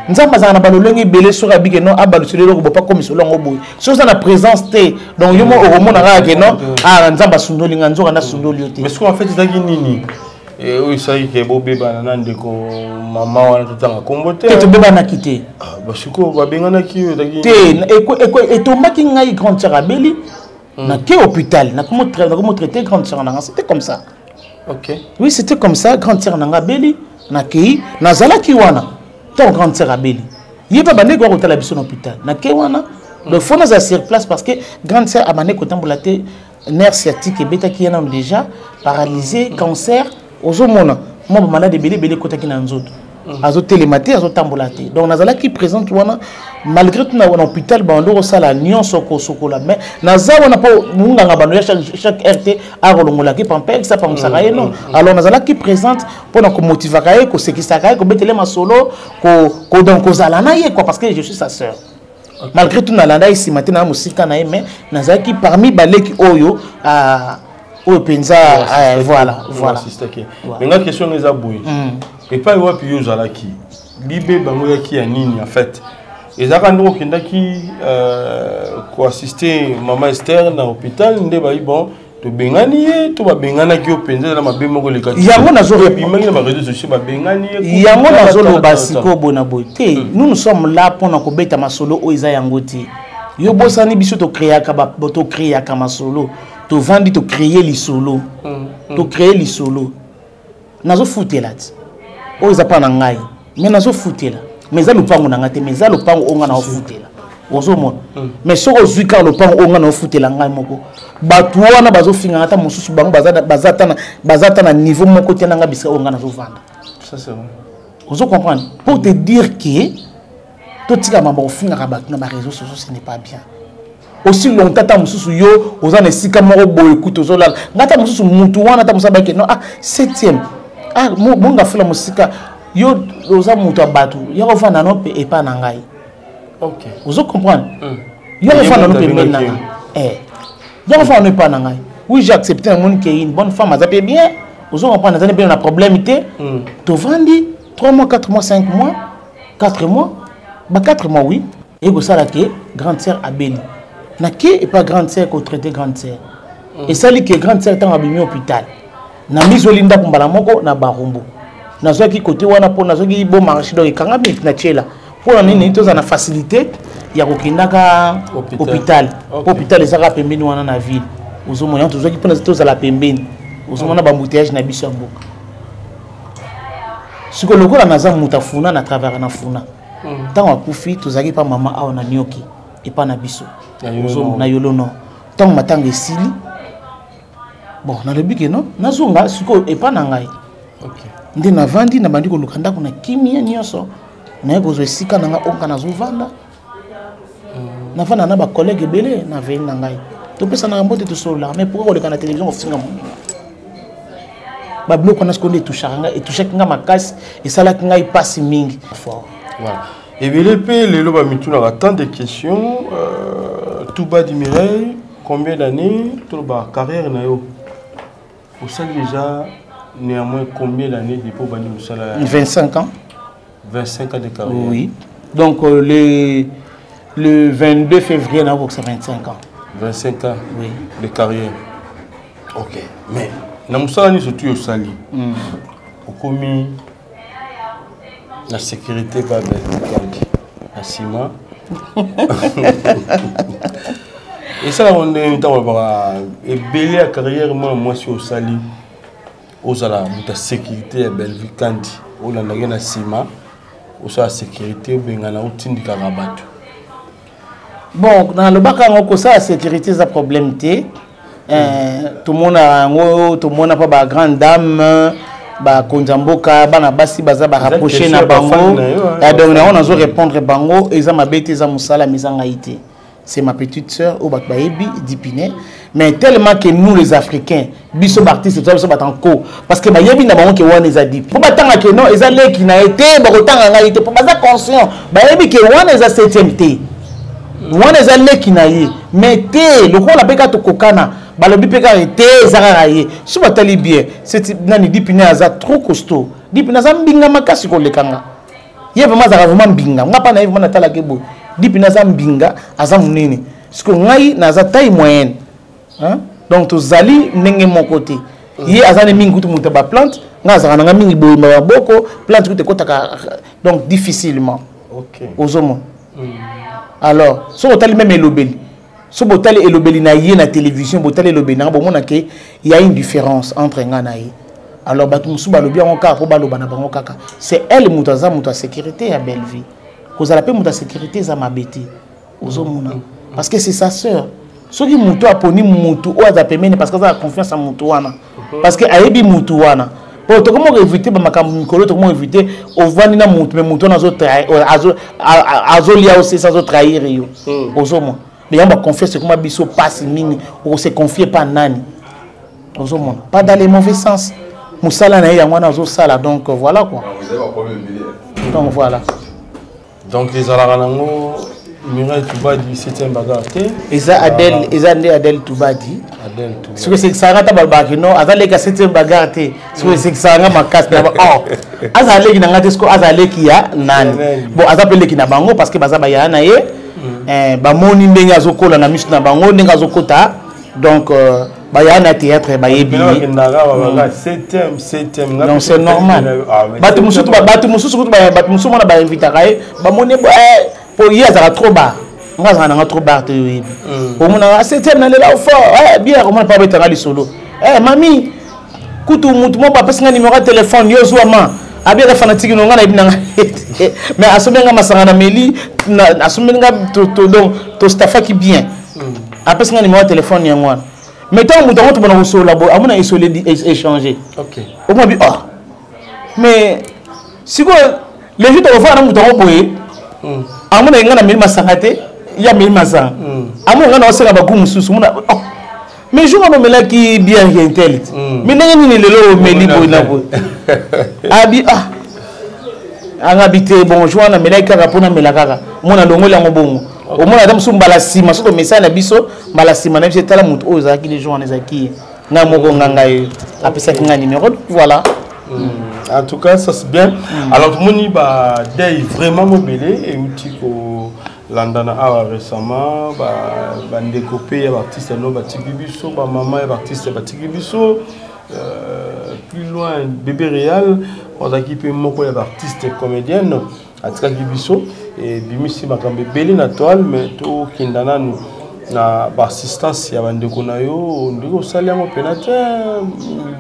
Nzambe azalaka na balolenge ebele. Soki abike non, abaluseli eloko bopa komisolo yango boye, soki oza na présence te, donc yo mo okomona kaka ke non, ah, Nzambe asundoli nga, nzoka nde asundoli yo te. Mais soki en fait ezalaki nini oyo esalaki ke bobebana na ndeko mama wana? Totanga nkombo te. Te, tobebanaki te. Basikoyo babenganaki yo, ezalaki? Te, etombaki ngai, grande sœur abeli, nake hôpital, nakomo traité grande sœur nanga. C'était comme ça. Oui, c'était comme ça. Grande sœur nanga abeli, nakei, nazalaki wana ntango grande sœur abeli. Ye mpe abandeki koya kotala biso na hôpital. Nake wana, donc faut nazala sur place parce que grande sœur abandeki kotambola te, nerf sciatique ebetaki ye nano, déjà paralysé, cancer, ozomona mwa bamalade ebele ebele ekotaki na nzoto, azotelema te, azotambola te. Donc nazalaki présente wana malgré tout na hôpital, bando kosala nyonso, kosokola, mais naza wana mpo munganga bando ya chaque heure te akolongolaki pampers, apangusaka ye, non. Alors nazalaki présente mpona komotivaka ye, kosekisaka ye, kobetele masolo, donc kozala na ye quoi, parce que je suis sa sœur. Malgré tout nalanda ye nsima te, na mosika na ye, mais nazalaki parmi baleki oyo oyo mpenza, voilà. Mais nga question eza boye: epai wapi yo ozalaki? Libe bango yaki ya nini? En fait ezalaka ndenge okendaki koassiste mama Ester na hôpital nde bayi bon, tobengani ye to babenganaki yo mpenza? Eza mabe moko elekaki? Yango nazobimaki na baréseaux sociaux, babengani ye. Yango nazoloba sikoyo boye na boye te. Nous, nous sommes là mpona kobeta masolo oyo eza yango te. Yo bosani, biso tocréaka, tocréaka masolo, tovandi, tocréer lisolo, tocréer lisolo. Nazofutela ti oyo eza mpa na ngai, mais nazofutela, mais eza lopango na ngai te, mais eza lopango oyo ngai naofutela, ozomona? Mais soki ozwi kaka lopango oyo ngai naofutela ngai moko, bato wana bazofinganga, ata mosusu bango baza ata na niveau moko te na ngai, bisika oyo ngai nazovanda, ozo comprendre? Pour te dire que totika mambo kofingaka bato na baréseaux sociaux, ce n'est pas bien. Aussi longtemps ata mosusu yo oza na esika moko boye, kutu ozolala, ngai ata mosusu mutu wana, ata mosusu abaki non, ah, septième, ah, bonga fula mosika, yo oza moto ya bato, ya kofanda no mpe epa na ngai, ozo comprendre? Yo kofanda no pembeni na ngai, ya kofanda no epa na ngai. Oui, j'ai accepté, namoni ke une bonne femme aza mpe bien, ozo comprendre? Aza mpe na problème te. Tovandi 3 mois, 4 mois, 5 mois, 4 mois, ba 4 mois, oui. Ekosala ke grande sœur abeli, nake epa grande sœur kotraite grande sœur. Esali ke grande sœur ntango abimi hôpital, na mizoli ndako mbala moko na Barumbu. Nazwaki kote wana mpo nazwaki bon marché, donc ekangami na tiela. Mpona nini? Toza na facilité ya kokendaka hôpital, po hôpital ezaka pembeni wana na ville, ozomona? Tozwaki mpona tozala pembeni, ozomona baembouteillage na biso ya mboka. Sikoyo lokola naza moto afuna na travers na funa, ntango akufi, tozalaki mpa mama awa na Nioki, epa na biso na Yolo Nord. Ntango matanga esili, bon, nalobi ke non, nazonga sikoyo epa na ngai. Nde navandi, nabandi koluka ndako na kimia nyonso, naye kozwa esika na ngai oyo nga nazovanda. Navanda na bacollègue ebele na veni na ngai, topesanaka mbote, tosololaka. Mais pourquoi koleka na télévision kofinga moninga? Babiloko wana sikoyo nde etouchaka ngai, etouchaki ngai makasi, esalaki ngai mpasi mingi fort. Voilà. Ebele mpe lelo bamitunaka tant de questions. Tubadi Mireille, combien d'années, toloba carrière na yo osali déjà néanmoins combien d'années depuis obandi mosala? 25 ans. 25 ans de carrière? Oui, donc le 22 février nakokisa 25 ans. 25 ans? Oui. De carrière, ok. Mais na mosala nyonso tu osali, okomi Na sécurité ba Belvikandi na nsima esalaka ndenge ntango olobaka ebele ya carrière mwana mwasi osali, ozala moto ya sécurité ya Bellevue Kandi, olandaki na nsima, osala sécurité, obengana, otindikaka bato. Bon, nalobaka yango, kosala sécurité eza problème te. Tomona yango, tomona mpa bagrande dame, bakonzi ya mboka, bana basi baza barapproche na bango. Donc nango nazo répondre bango, eza mabe te, eza mosala, mais eza ngai te, c'est ma petite sœur oyo bato bayebi Dipine. Mais tellement que nous les Africains, biso baartiste, toza biso bato nko, parce que bayebi na bango ke wana eza Dip, mpo batanga ke non, eza leki na ye te, bakotanga ngai te, mpo baza conscient, bayebi ke wana eza septième te, wana eza leki na ye. Mais te, lokola mpe kaka tokokana, balobi mpe kaka te, eza kaka ye. So batali bien nani, Dipine aza trop costaud, Dipine aza mbinga makasi koleka nga. Ye vraiment azalaka vraiment mbinga, nga mpa na ye vraiment natalaki boye, Dipine aza mbinga, aza monene. Siko ngai naza taille moyenne, hein? Donc tozali ndenge moko te. Ye aza ne mingi kutu moto ya baplante, ngai azalaka na nga mingi boye maboko, plante kutu ekotaka donc difficilement. Ozomona. Alors soki otali même elobeli, so botali elobeli na ye na télévision, botali elobeli na nga, bomona ke y a une différence entre nga na ye. Alors bato mosusu balobi yango kaka mpo baloba na bango kaka, c'est elle moto aza moto ya sécurité ya Bellevue. Kozala mpe moto ya sécurité eza mabe te, ozomona, parce que c'est sa sœur. Soki moto aponi motu oyo aza pembeni, parce que aza na confiance ya motu wana, parce que ayebi motu wana, po tokomi koéviter bamakambo mikolo, tokomi koéviter ovandi na motu, mais motu wana azolia osesa, azotrahir yo, ozomona. Mais yango baconfiance ekoma biso mpasi mingi, okose confier pa nani? Ozomona, pas dans les mauvais sens, mosala na ye yango wana azosala. Donc voilà quoi, donc voilà. Donc ezalaka nango Mireille Tubadi, septième bagarre te? Eza Adèle, eza nde Adèle Tubadi. Adèle Tubadi. Soki esekisaka nga, ta balobaka non, aza leki ya septième bagarre te, soki esekisaka nga makasi na oh, aza leki na nga te, soki aza leki ya nani? Bon, aza mpe leki na bango parce que baza bayaya na ye. Bamoni ndenge azokola na miso na bango, ndenge azokota, donc bayaya na théâtre bayebi. Donc c'est normal. Bato mosusu, bato mosusu kutu, bato mosusu mona bainvitaka ye, bamoni po ye azalaka trop bas, nga azalaka nanga trop bas te. Oyebi, omonaka septième nalela fort bien, omona mpa abetanga lisolo, mami kutu mutu moko apesi nga numéro ya téléphone, yo zwa ma abiyaka fanatique no, nga nayebi nanga, mais asombi nga masanga na meli, asombi nga, donc tostafaki bien, apesi nga numéro ya téléphone yango wana. Mais ntango moto yango tobona kosolola boye, amona esolo échanger, omona bi oh, mais sikoyo le jour tokofanda na moto yango boye, amona nga na meli masanga te, ye ameli masanga, amona nga na osenga bagu mosusu, omona oh, mais jour wana omelaki bien intel te, mais ndenge nini lelo omeli boye na boye? Abi ah, angabi te, bon, jour wana amelaki kaka mpo namela kaka, omona longoli yango bongo. Omona ata mosusu mbala nsima, soki tomesani na biso, mbala nsima na biso etala moto oyo ezalaki le jour wana, ezalaki ye, ngai moko nga ngai apesaki ngai numéro, voilà. En tout cas, ça c'est bien. Alors, tout le monde ba deuil vraiment mobile et outil kolandana awa récemment, ba bandeko pe ya artiste no batiki biso, ba maman ya artiste batiki biso, plus loin Bébé Réal ozalaki mpe moko ya baartiste comédienne, atikaki biso, ebimisi makambo ebele na toile. Mais tokenda nanu na baassistance ya bandeko na yo, ndenge osali yango mpena te.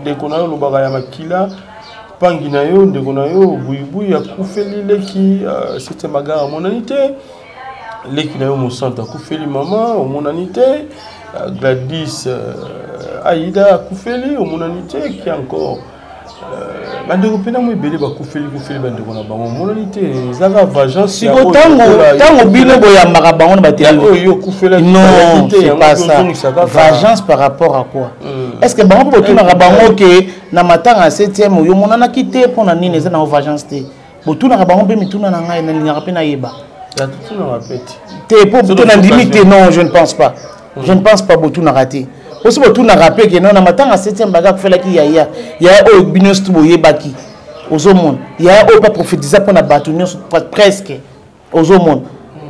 Ndeko na yo olobaka ya makila, mpangi na yo, ndeko na yo Buibui akufeli leki, septième bagarre amonani te, leki na yo Mosanto akufeli mama, omonani te, Gladys, Aida akufeli, omonani te, qui encore, bandeko mpena mo ebele bakufeli kufeli bandeko na bango, omonani te. Ezaka vengeance? Siko ntango bino boyambaka bango na baoyo okufelaki? Non, c'est pas ça. Vengeance par rapport à quoi? Est ce que bango mpo botunaka bango ke na matanga ya septième oyo omonanaki te, mpo na nini? Eza nango vengeance te. Botunaka bango mpe mituna na ngai, nalingaka mpe nayeba te po to nandimi te. Non, je ne pense pas, je ne pense pas. Botunaka te osi botunaka mpe ke non, na matanga septième baga akufelaki yaya, yaya oyo bino nyonso tu boyebaki, ozomona, yaya oyo mpe prophétisa mpona bato nyonso presque, ozomona.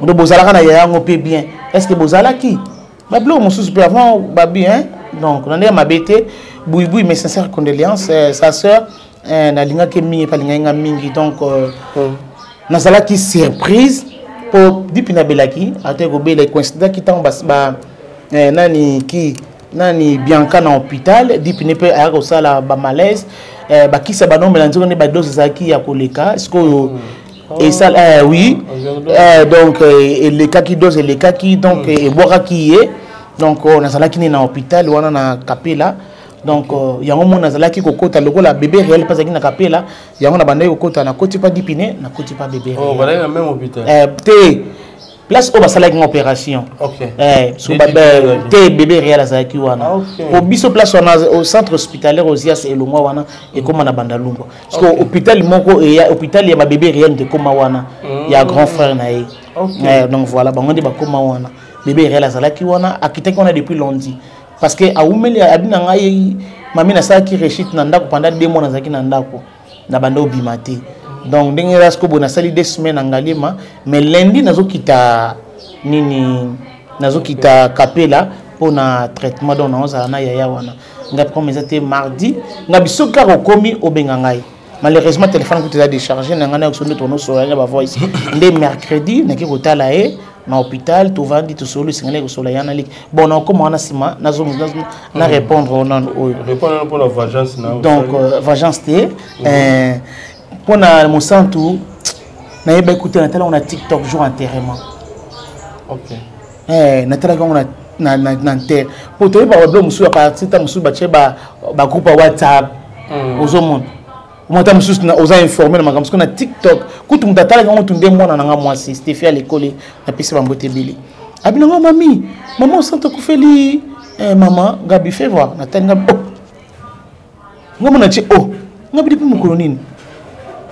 Donc bozalaka na yaya yango mpe bien, est ce que bozalaki babiloko mosusu mpe avant babi, hein? Donc na ndenge mabe te, Buibui, mes sincères condoléances, sa sœur, nalingaki mingi mpe alingaki nga mingi, donc Nazalaki surprise po dipi nabelaki, ate kobela coïncidaki ntango ba eh, nani ki nani Bianca na hôpital, dipi ne mpe ayaka kosala ba malaise, eh, bakisa banomela nzoko nde ba dose ezalaki ya koleka sikoyo. Esala eh, oui, eh, donc eh, elekaki dose elekaki, donc mm. ebwakaki ye. Donc oh, nazalaki ne na hôpital wana na Kapela. Donc okay. Yango mona nazalaki kokota lokola bébé réel mpe azalaki na Kapela, yango na bandaki kokota, nakoti pa dipine, nakoti pa bébé. Oh, réel na même hôpital? Eh, te, place oyo basalaki nga opération. Okay. Eh, so ba, te, bébé réel azalaki wana. Ah, okay. Po biso place wana au centre hospitalier Ozias elongwa wana ekóma na Bandalungwa. Parce que okay. hôpital moko eya hôpital ya ba bébé réel nde ekóma wana ya grand frère na ye. Okay. Eh, donc voilà, bango nde bakóma wana. Bébé réel azalaki wana, akitaki wana depuis lundi. Parce que awumeli abi na ngai mami nasalaki rechute na ndako pendant 2 mois, nazalaki na ndako na banda obima te. Donc ndenge eza sikoyo boye, nasali 2 semaines na Ngaliema, mais lundi nazokita nini, nazokita Kapela mpona traitement. Donc naozala na yaya wana ngai comme eza te mardi ngai biso kaka okomi obenga ngai. Malheureusement téléphone kutu eza déchargé na ngai, nayokiso nde tonosola na bavoice nde mercredi nake kotala ye na hôpital, tovandi tosolo, esengeli kosola ya na liki. Bon, nakokoma wana nsima na répondre nano oyo. Répondre mpona vengeance na Donc vengeance te, mpona mosantu nayebaki kuta natala yango na TikTok jour enterrement. Okay. Eh, natalaki yango na ntere po toyeba babilo mosusu ya parti ta mosusu batie bagroupe ya WhatsApp, ozomona omata mosusu oza informé na makambo. Soki na TikTok kutu moto atalaki yango, tunde mwana na nga mwasi Stefi ya lekole, napesi bango te ebele, abi nango mami, mama osante akufeli, eh, mama Gabi fait voir, natali ngabi, oh nga mona tie, oh ngabi depuis mokolo nini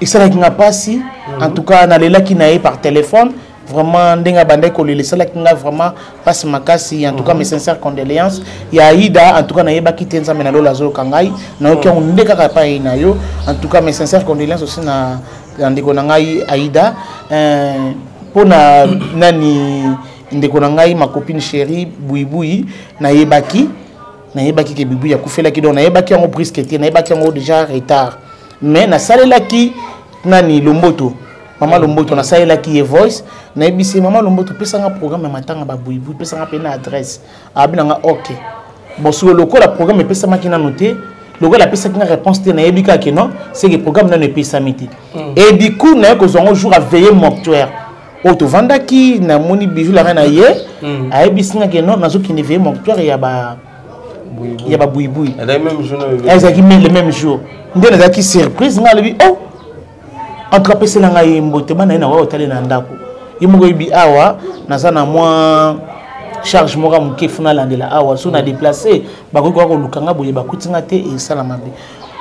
esalaki nga mpasi. En tout cas nalelaki na ye par téléphone, vraiment ndenge abandaki kolela esalaki nga vraiment mpasi makasi. En tout cas mes sincères condoléances ya Aida. En tout cas nayebaki te, Nzambe na lola azoyoka ngai, nayoki yango nde kaka epai na yo. En tout cas mes sincères condoléances aussi na ndeko na ngai Aida, mpo na nani, ndeko na ngai, ma copine chérie Buibui. Nayebaki ke Buibui akufelaki, donc nayebaki yango brusque te, nayebaki yango déjà retard, mais nasalelaki nani, Lomboto, mama Lomboto, nasalelaki ye voice, nayebisi ye: mama Lomboto, pesanga programme ya matanga babuibui, pesanga mpe na adresse. Abi nanga ok. Bon, sikoyo lokola programme epesamaki nano te, lokola apesaki nga réponse te, nayebi kaka ke non, c'est que programme nano epesami te. Et du coup naye kozwa yango jour aveille mortuaire oyo tovandaki, namoni Bijou langa na ye, ayebisi nga ke non, nazokende veille mortuaire ya ba ya babuibui. Ezalaki le même jour nde nazalaki surprise. Nga alobi oh, en tout cas apesela ngai ye mbote, bana ye na wa otali na ndako ye moko oyebi awa naza na mwa charge moko ya moke funa alandela awa, so na déplace bakoki koya koluka nga boye, bakuti nga te, esala mabe.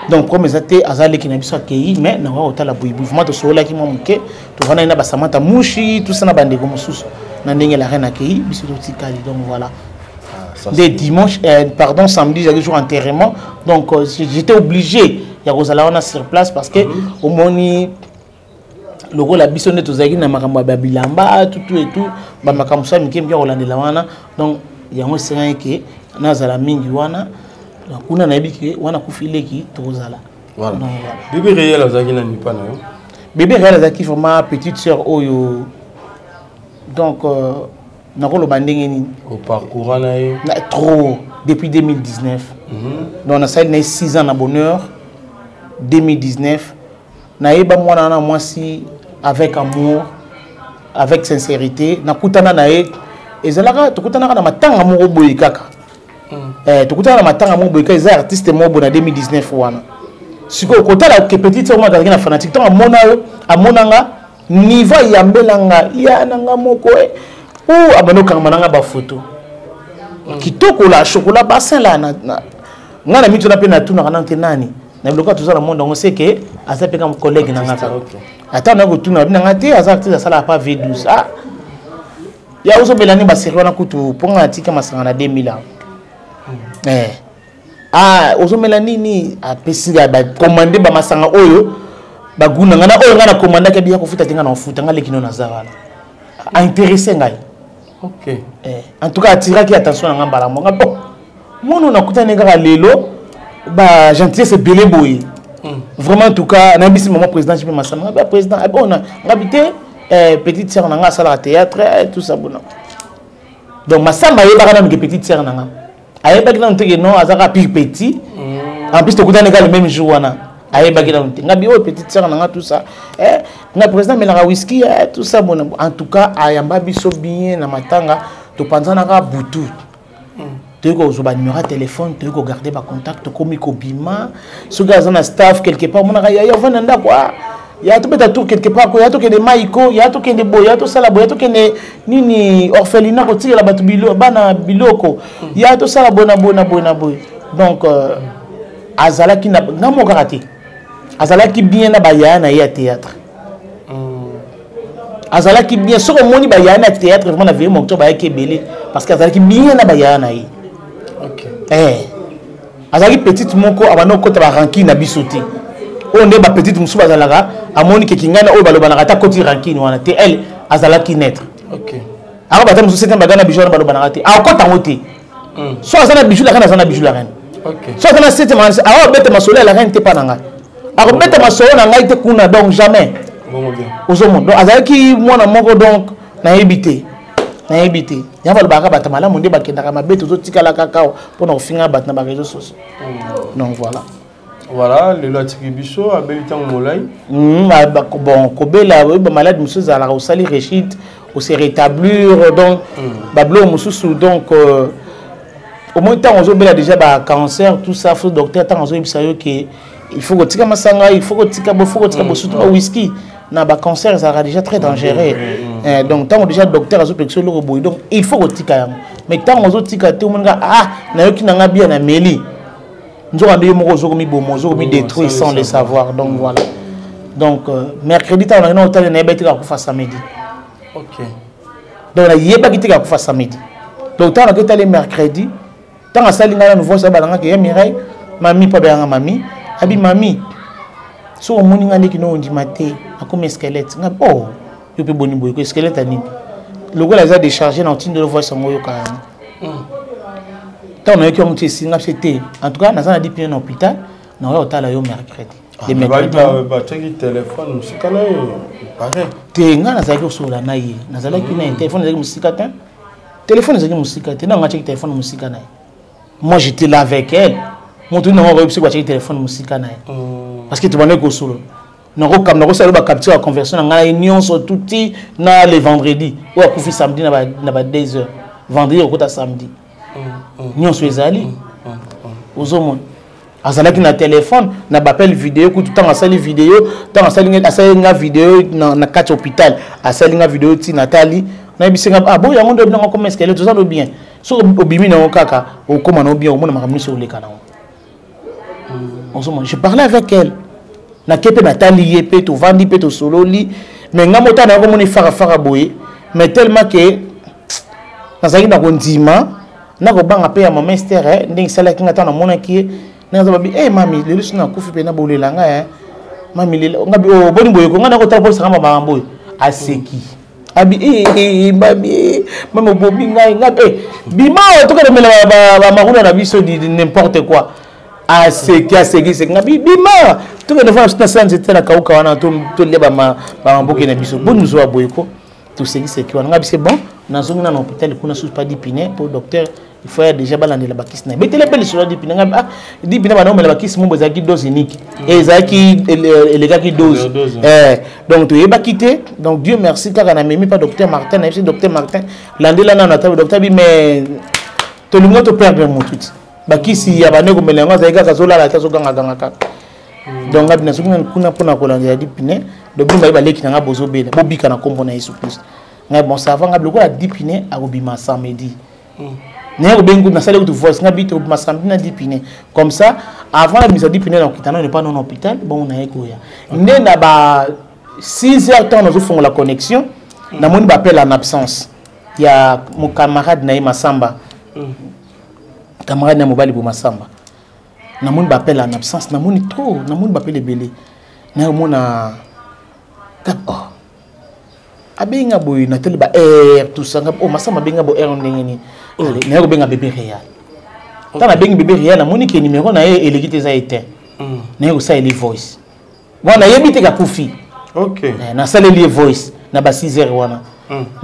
Donc comme eza te, aza leki na biso, akei, mais nakoka kotala buibui. Vraiment tosololaki mwa moke, tovandaki na basamata mushi tusa na bandeko mosusu na ndenge la reine akei, biso totikali. Donc voilà, dès dimanche, pardon, samedi j'avais jour enterrement, donc j'étais obligé ya kozala wana sur place parce que omoni lokola biso nde tozalaki na makambo ya babilamba tutu etu bamakambo so ya mike mike ya kolandela wana. Donc yango esengaki ke nazala mingi wana. Donc, kuna nayebi ke wana kufi leki tokozala. Voilà. Donc, voilà. Bébé réel azalaki nani mpa na yo? Bébé réel azalaki vraiment petite sœur oyo, donc nakoloba ndenge nini? Oparcoura na ye? Trop, depuis 2019. Donc nasali na ye 6 ans na bonheur. 2019 nayeba mwana wana mwasi avec amour, avec sincérité. Nakutana na ye, ezalaka tokutanaka na matanga moko boye kaka. Eh, tokutana na matanga moko boye kaka, eza artiste moko boye na 2019 wana. Sikoyo kotala ke petite sœur moko azalaki na fanatique, ntango amona yo, amonanga niveau ayambelanga ya na nga moko e o abandi okangama na nga bafoto kitoko la chocolat bassin la na nga na mituna mpe natunaka nano te nani na biloko toza na monde yango, seke aza mpe kama collègue na nga kaka. Ata na kotuna abi na nga te, aza artiste asalaka pa V12. Ah ya ozobela nde baserie wana kutu mpo nga natika masanga na 2000 ans. Eh. Ah, ozomela nini? Apesi nga bacommande bamasanga oyo baguna nga na oyo nga na commandaki, abiya kofuta te, nga na ofuta nga leki no naza wana aintéressé ngai. Ok. Eh, en tout cas atiraki attention na nga mbala moko. Bon, mwana oyo nakutani kaka lelo, ba gentillesse ebele boye. Vraiment, en tout cas, nayebisi mama président JP Masamba, ngabi président, abona ngabi te, petite sœur na nga asalaka théâtre, tout ça bona. Donc Masamba ayebaka nanu ke petite sœur na nga, ayebaki nanu te ke non, azalaka pire petit. En plus tokutani kaka le même jour wana, ayebaki nanu te. Ngabi oyo petite sœur na nga, tout ça, nga président amelaka whisky, tout ça bona. En tout cas ayamba biso bien na matanga, topanzanaka butu. Toyei kozwa banuméro ya téléphone, toyei kogarde bacontact, tokomi kobima. Soki aza na staff quelque part, omonaka yaya ovanda ndako, ah, ya tobeta tour quelque part ko, ya tokende maiko, ya tokende boye, ya tosala boye, ya tokende nini orphelinat kotikela bato bana biloko, ya tosala boye na boye na boye na boye. Donc azalaki na nga moko kaka te, azalaki bien na bayaya na ye ya théâtre. Azalaki bien. Soki omoni bayaya na théâtre vraiment na veille moctobre bayaki ebele parce que azalaki bien na bayaya na ye. Azalaki petite moko abanda kokota barankine na biso te, oyo nde bapetite mosusu bazalaka, amoni keki ngai na oyo balobanaka ata koti rankine wana te, elle azalaki neutre. Ako bata mosusu septième baga na bijou wana balobanaka te, akota yango te. So aza na bijou la reine, aza na bijou la reine. So aza na septième, akobeta masolo ya la reine te mpa na ngai, akobeta masolo na ngai te kuna, donc jamais. Ozomona, donc azalaki mwana moko, donc nayebi te, nayebi te. Yango balobaka bato malamu nde bakendaka mabe, tozotikala kaka mpona kofinga bato na bareseau sociaux. Donc voilà. Voilà, lelo atiki biso, abeli ntango molai. Bon, kobela oyo bamalade mosusu ezalaka, osali rechute, ose rétablir, donc babiloko mosusu. Donc au moins ntango ozobela déjà bacancer, tout ça, faut docteur ntango azoyebisa yo ke il faut kotika masanga, il faut kotika bo, faut kotika bo, surtout ba whisky na bacancer ezalaka déjà très dangereux. Donc ntango déjà docteur azopekisa eloko boye, donc il faut kotika yango. Mais ntango ozotika te, omoninga ah, nayoki nanga bia na meli, nzoka nde yo moko ozokomiboma, ozokomidétruire sans le savoir. Donc voilà, donc mercredi ntango nakenda kotala, nayebaki te kakufa samedi. Donc nayebaki te kakufa samedi. Donc ntango nakei tala mercredi, ntango asali ngai nanu voice, abalangaki ya Mireille, mami, mpo abelanga mami, abi mami, soki omoni ngai ndeki no ondima te, nakomi squelette. Ngai oh, yo mpe boni boye ko, squelette ya nini? Lokola eza déchargé na otindelo voice yango, oyoka yango. Ntango nayoki yango ti esinga mpe te. En tout cas naza na dipine na hôpital, nakoya kotala yo mercredi. Le mercredi batiaki telefone mosika na ye pare te, ngai nazalaki kosolola na ye, nazalaki na ye, telefone ezalaki mosika te, telefone ezalaki mosika te. Nanga atiaki telefone mosika na ye, moi j'étais là avec elle. Moto nini nango akoyebi soki batiaki telefone mosika na ye? Parce que tobandaki kosolola, nakokam nakosala bacapture ya conversion na ngai na ye nyonso tuti na le vendredi oyo akufi samedi na ba 2 heures, vendredi okota samedi, nyonso ezali. Ozomona azalaki na telefone na bapel video kutu. Ntango asali video, ntango asali nga video na kati ya hôpital, asali nga video ti natali, nayebisi nga ah, boyo yango nde obinanga koma escalier, toza no bien. Soki obimi nango kaka, okóma nango bien, omona makambo nyonso oleka nango. Ozomona, je parlais avec elle, nake mpe natali ye mpe tovandi mpe tosololi. Mais nga motana yango omoni farafara boye, mais tellement ke nazalaki na kondima, nakobanga mpe ya mama Ester ndenge esalaki nga ntango namonaki ye, ndenge aza babi e mami, lelo soki nakufi mpe nabolela ngai, mami lelo ngabi oh, boni boye ko, ngai nakotala polisanga makambo oyo. Aseki, abi mami, mami obomi ngai, ngai bima oyo tokende mela bamaruna na biso, n'importe quoi. Aseki, aseki, seki, ngabi bima tokende fana na sala nzete na kauka wana, tolia bamamboke na biso, boni mosusu boye ko, tosekiseki wana. Ngabi c'est bon, nazongi na hôpital kuna susu pa dipine po docteur il faut ya déjà balandela bakisi na ye, betele mpe lisolo ya dipine. Ngabi ah, dipine bana omela bakisi mombo ezalaki dose unique, ezalaki elekaki dose, donc toyebaki te. Donc Dieu merci kaka namemi pa docteur Martin, nayebisi docteur Martin landela nano ata docteur bi, mais tolingi toperdre motu ti bakisi ya bande komela yango, azalaki kaka azolala te, azogangaganga kaka. Donc ngabi nazoki nani kuna mpona kolandela dipine. Donc bino baye baleki na nga, bozobela, bobika na nkombo na Yesu Christ. Ngai bon, ça va. Ngabi lokola dipine akobima samedi, naye kobengi, nasali kutu voice, ngabi tokobima samedi na dipine, comme ça avant nabimisa dipine na kokita nano epa nano hôpital. Bongo naye koya nde na ba 6 heures, ntango nazofongola connexion, namoni baappel en absence ya mo camarade na ye Masamba, camarade na mobali bo Masamba. Namoni baappel en absence, namoni trop, namoni baappel ebele, nayomona oh, abenga boye, natali ba air, tout ça, oh, Masamba abenga bo air ndenge nini? Naye kobenga bébé réal. Ntango nabengi bébé réal, namoni ke numéro na ye eleki te, eza éteint. Naye kosaleli voice wana, nayebi te kakufi. Nasaleli ye voice na ba 6 heures wana.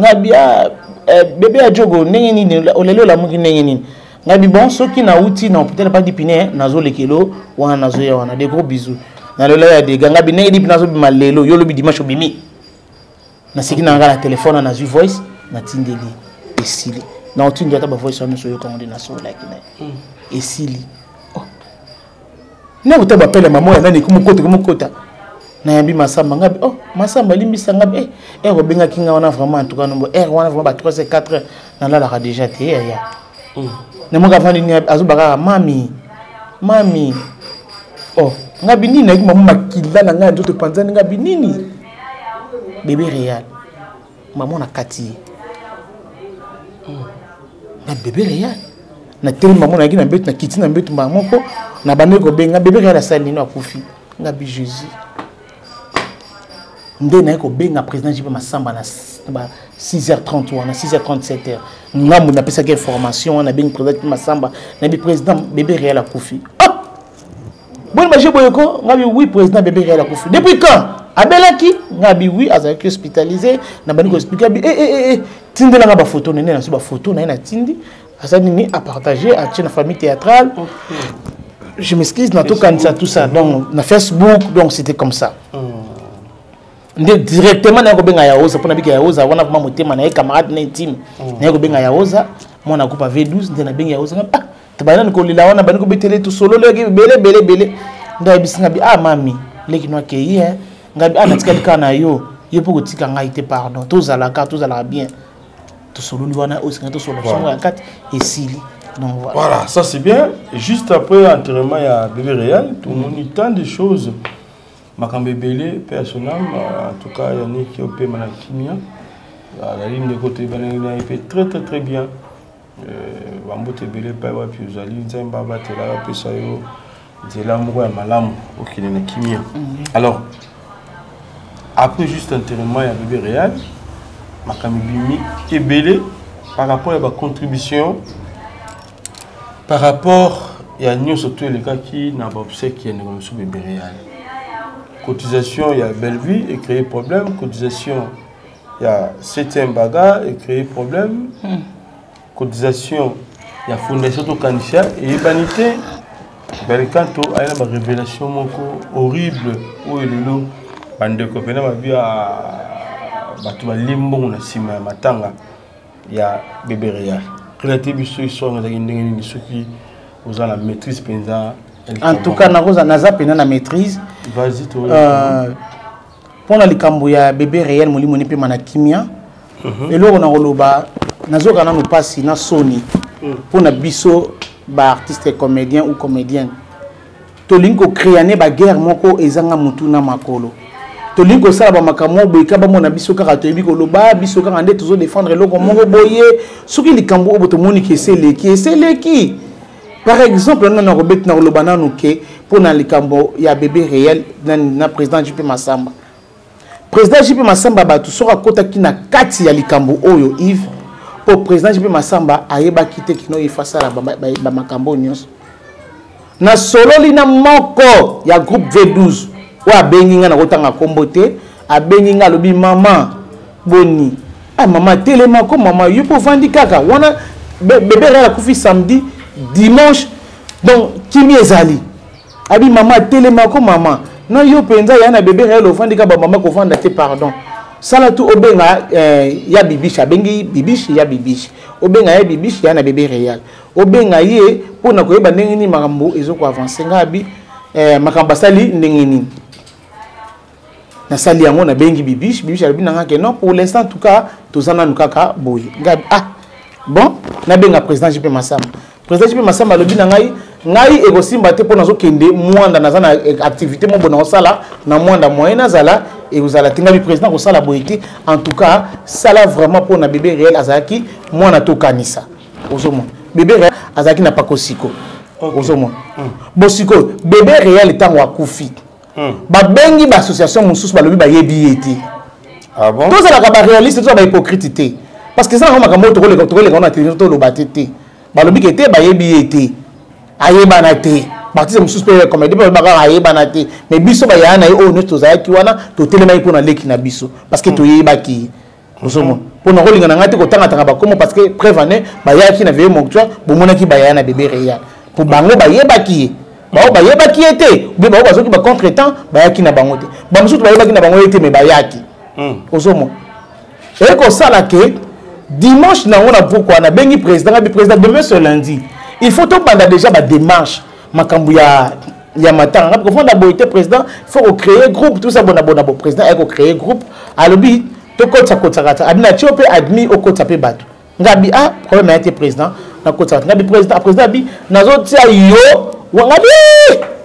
Ngai bi ah, bebe ya jogo, ndenge nini oleli, olamuki ndenge nini? Ngai bi bon, soki nauti na hôpital pa Dipine, nazolekelo wana, nazoya wana, de gros bisous. Nalola ya dega. Ngai bi ndenge Dipine azobima lelo, yo lobi dimanche obimi. Naseki na ngai na telefone, nazwi voice, natindeli, esili. Na otindi ata bavoice wana nyonso, oyokango nde nasololaki na ye, esili. Oh. Nakuta bapele mama oyo nani komokota komokota, nayambi Masamba. Ngabi oh, Masamba, limbisa. Ngabi eh, heure obengaki nga wana, vraiment, en tout cas nombo heure wana vraiment ba 3 heures, 4 heures, nalalaka déjà te. Yaya namoka avandi nini, azoba kaka mami mami. Oh, ngabi nini? Nayaki mama, makila na ngai ya nzoto epanzani. Ngabi nini? Bébé Réal, mama na kati ye na bébé Réal. Natelemi, mama nayaki na mbeto, nakiti na mbeto mbala moko, na bandeki kobenga bébé Réal. Asali nini? Akufi. Ngabi Jésus. Nde naye kobenga président JP Masamba na ba 6h30 wana, 6h37 heures ngambo napesaki information wana. Nabengi président JP Masamba, nayebi président, bébé Réal akufi. Ah, boni baje boye ko? Ngabi oui président, bébé Réal akufi. Depuis quand abelaki? Ngabi oui, azalaki hospitalisé. Na bandi koexpliquer, abi eh, eh, eh, tindelanga bafoto nene. Nazwi bafoto na ye, natindi, asali nini, apartage, atie na famille théâtrale, je m'excuse, natokanisa tout ça, donc na Facebook. Donc c'était comme ça. Nde directement naye kobenga Yaoza mpona bika Yaoza wana vraiment motema na ye, camarade na intime. Naye kobenga Yaoza, mwana groupe V12. Nde nabengi Yaoza, ah, tobandi nani kolela wana, bandi kobetele, tosololaki ebele ebele ebele. Nde ayebisi nga bi ah, mami leki no akei e. Ngai bi ah, natikali kaka na yo, yo mpo kotika ngai te, pardon, tozalaka tozalaka bien. Tosololi wana oyo esenga tosolola songo ya kati, esili. Donc voilà. Voilà, ça c'est bien. Juste après enterrement ya bébé Réal, tomoni tant de choses, makambo ebele mpe ya son âme. En tout cas, Yannick, opema na kimia. Azali ndeko, toyebanaki na ye mpe très très très bien. Bambote ebele epai wapi ozali, Nzambe abatela, apesa yo nzela moko ya malamu, okende na kimia. Alors après juste enterrement ya bébé Réal, makambo ebimi ebele par rapport ya bacontribution, par rapport ya nyonso to elekaki na baobsèque ya ndeko na biso bébé Réal. Cotisation ya Bellevue ecréé problème, cotisation ya 7e bagarre ecréé problème, cotisation ya fondation Tokanisa eyebani te. Belkanto aye na barévélation moko horrible oyo lelo bandeko mpena babi bato balie mbongo na nsima ya matanga ya bébé Réal. Relate biso histoire ezalaki ndenge nini, soki oza na maîtrise mpenza. En tout cas nakoza, naza mpenza na maîtrise. Vas-y. To Mpona likambo ya bébé Réel, molimo ni mpema na kimia. Eloko na koloba, nazoka nanu mpasi na soni mpona biso baartiste comédien ou comédienne. Tolingi kocréer ne baguerre moko ezanga mutu na makolo. Tolingi kosala bamakambo moko boye ka bamona biso kaka toyebi koloba, biso kaka nde tozodefendre eloko moko boye. Soki likambo oyo tomoni ke eseleki, eseleki. Par exemple, nano nakobeti na koloba nanu ke mpona likambo ya bébé Réel na président JP Masamba. Président JP Masamba, bato soki akɔtaki na kati ya likambo oyo, Yves, mpo président JP Masamba ayebaki te kino efasala bamakambo oyo nyonso. Nasololi na moko ya groupe V12 oyo abengi ngai, nakotanga nkombo te. Abengi ngai, alobi mama boni, ah, mama telema ko, mama yo mpo ovandi kaka wana. Bébé Réal akufi samedi, dimanche donc kimi ezali. Abi mama telema ko, mama na yo mpenza ya na bébé Réal, ofandi kaka, bamama kovanda te, pardon, sala tu obenga ya Bibishi. Abengi Bibishi, ya Bibishi, obenga ya Bibishi, ya na bébé Réal, obenga ye mpona koyeba ndenge nini makambo ezokoavance. Ngai abi makambo asali ndenge nini, nasali yango, nabengi Bibishi. Bibishi alobi na nga ke non, pour l'instant en tout cas toza nanu kaka boye. Ngai ah bon, nabenga président JP Masamba. Président JP Masamba alobi na ngai, ngai ekosimba te mpo nazokende Mwanda, naza na activité moko na kosala na Mwanda, moyen nazala ekozala te. Ngai président, kosala boye te, en tout cas sala vraiment mpona bébé Réel, azalaki mwana Tokanisa. Ozomona bébé Réel azalaki na Pakosiko, ozomona bon. Sikoyo bébé Réel ntango akufi, babengi baassociation mosusu, balobi bayebi ye te. Ah bon? Tozalaka baréaliste, tozala bahypocrite te, parce que eza nango makambo oyo tokoleka wana télévision, toloba te te. Balobi ke te, bayebi ye te, ayebana te. Baartiste mosusu mpe comédie mpe bakaka ayebana te, mais biso bayaya na ye oyo nyonso tozalaki wana, totelemaki mpo na leki na biso parce que toyebaki ye. Ozomona, mpo na kolinga na ngai te kotangatanga bakomo, parce que preuve ane bayaki na veille mortuaire, bomonaki bayaya na bébé Réal, mpo bango bayebaki ye. Bao bayebaki ye te, obe bao bazoki bacontre temps, bayaki na bango te. Bamosusu bayebaki na bango ye te, mais bayaki. Ozomona, ekosala ke dimanche nango na pokwa nabengi président. Ngabi président, demain ce lundi, il faut tobanda déjà badémarche, makambo ya matanga. Ngabi kofanda boye te président, il faut kocréer groupe, tout ça. Bona bona bo président aye kocréer groupe, alobi tokotisa kotisaka ta abi na tio mpe admis okotisa mpe bato. Ngabi ah, problème ya te président, nakotisa bato. Ngabi président, président abi nazotia yo. Ngabi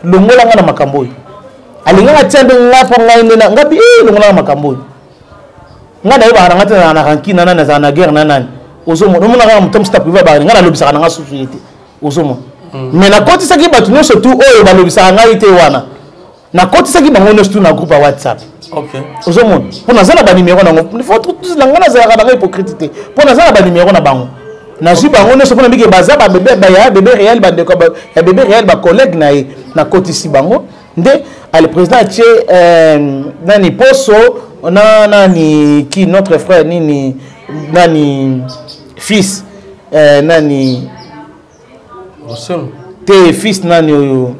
longola nga na makambo oyo. Alingaka tia nde nga mpo ngai nde ngabi longola nga makambo oyo. Ngai nayebaka na ngai te, nazala na rancune na nani, nazala na guerre na nani. Ozomona, omona kaka moto mosusu privé abaka ngai, nalobisaka na ngai susu ye te. Ozomona, mais nakotisaki bato nyonso tu oyo balobisaka ngai te wana, nakotisaki bango nyonso tu na groupe ya WhatsApp. Ozomona, mpo naza na banimero nango na ngai, nazalaka na ngai hypocrite te, mpo naza na banimero na bango. Nazwi bango nyonso mpona bike baza babebe ya bébé Réel, bandeko ya bébé Réel, bacollègue na ye, nakotisi bango nde. Ale président atie nani poso na nani ki notre frère nini nani fils nani te fils nani oyo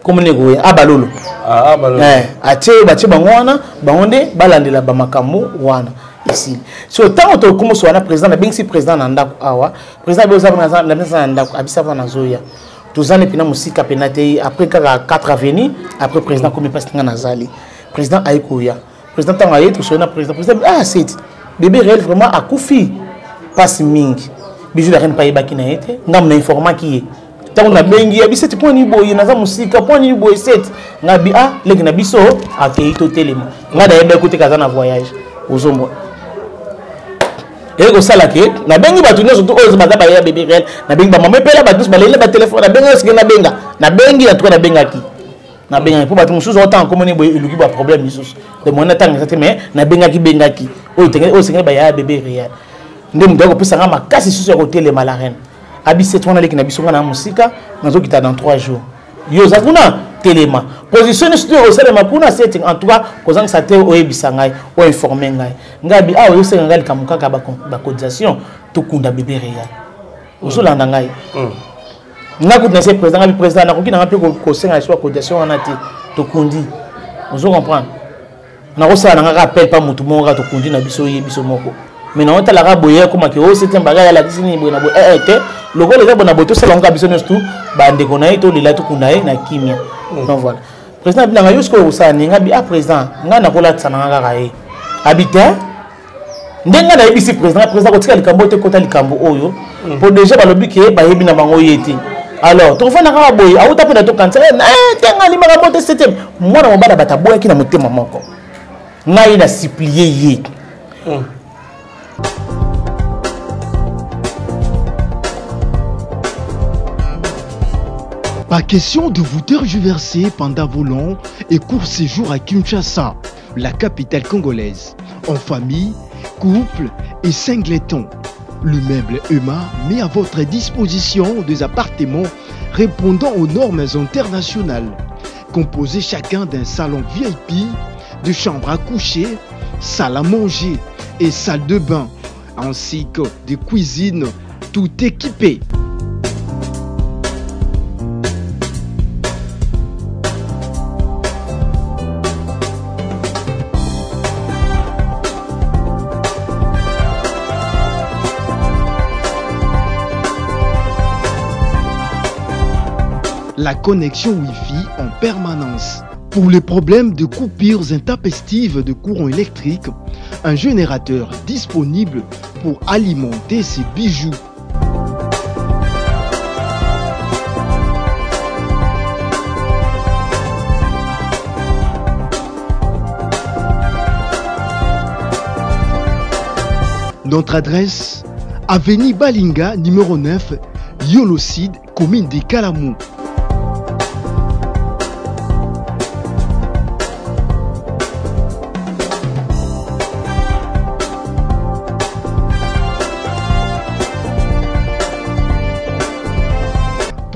komoni koya abalolo. Ah, abalolo. Atie batie bango wana, bango nde balandela bamakambo wana esili. So ntango tokomoso wana, président nabengisi président na ndako awa. Président abi oza na ndako, abisa va nazoya, tozani mpena mosika mpena te, après kaka 4 avenue. Après président komi mpasi nga nazali, président aye koya. Président ntango aye, tosoli na président. Président ah, c'est bébé Réel vraiment akufi, mpasi mingi. Bijou la reine mpe ayebaki na ye te, ngambo na informaki ye. Ntango nabengi ye, biseti mpo nini boye, naza mosika, mpo nini boye seti. Nga bi ah, leki na biso akei, totelema. Ngai nayebaki te kaza na voyage. Ozomona, eye kosala ke nabengi bato nyonso tu oyo baza bayeya bébé Réel. Nabengi bamama epela, bato nyonso baleli batelefone. Nabengi sike nabenga, nabengi na tuka, nabengaki, nabengaki mpo bato mosusu otanga komoni boye eluki baproblème misusu de moyen natanga eza te. Mais nabengaki, bengaki oyo oyo sengeli bayaya bébé Réel nde moto akopesanga makasi susu ya kotelema. La reine abiseti wana leki na biso, nga na mosika, nazokita dans 3 jours. Yo oza kuna, telema position nyonso te osalema kuna seti. En tout cas kozangisa te, oyebisa ngai, oinforme ngai. Ngai abi awa oyosenga ngai likambo kaka bacotisation, tokunda bébé Réel. Ozolanda ngai, ngai kutu nase président. Ngai président nakoki nanga mpe kosenga lisusu bacotisation wana te. Tokundi, ozo comprendre, nakosala na nga appel pa motu moko kaka, tokundi na biso ye biso moko. Mais naotalaka boye akomaki o septième bagage alakisi nini boye na boye ee te, lokola eza boye na boye, tosala yango kaka biso nyonso tu bandeko na ye, tolela, tokunda ye na kimia. Donc voilà, président abi nanga yo sikoyo kosala nini? Nga bi ah président, ngai nakolatisa nanga kaka ye. Abi te, ndenge ngai nayebisi président, président kotika likambo te, kota likambo oyo mpo déjà balobi ke bayebi na bango ye te. Alors tokofanda kaka boye, awuta mpe na tokanisa te, ngai alimaka bo te. Septième mwana mobali bato aboyaki na motema moko, ngai na supplie ye. Pas question de vous tergiverser pendant vos longs et courts séjours à Kinshasa, la capitale congolaise, en famille, couple et singleton. Le meuble EMA met à votre disposition des appartements répondant aux normes internationales, composés chacun d'un salon VIP, de chambres à coucher, salle à manger et salle de bain, ainsi que des cuisines tout équipées. La connexion Wi-Fi en permanence. Pour les problèmes de coupures intempestives de courant électrique, un générateur disponible pour alimenter ces bijoux. Notre adresse, avenue Balinga, numéro 9, Yolocide, commune de Kalamou.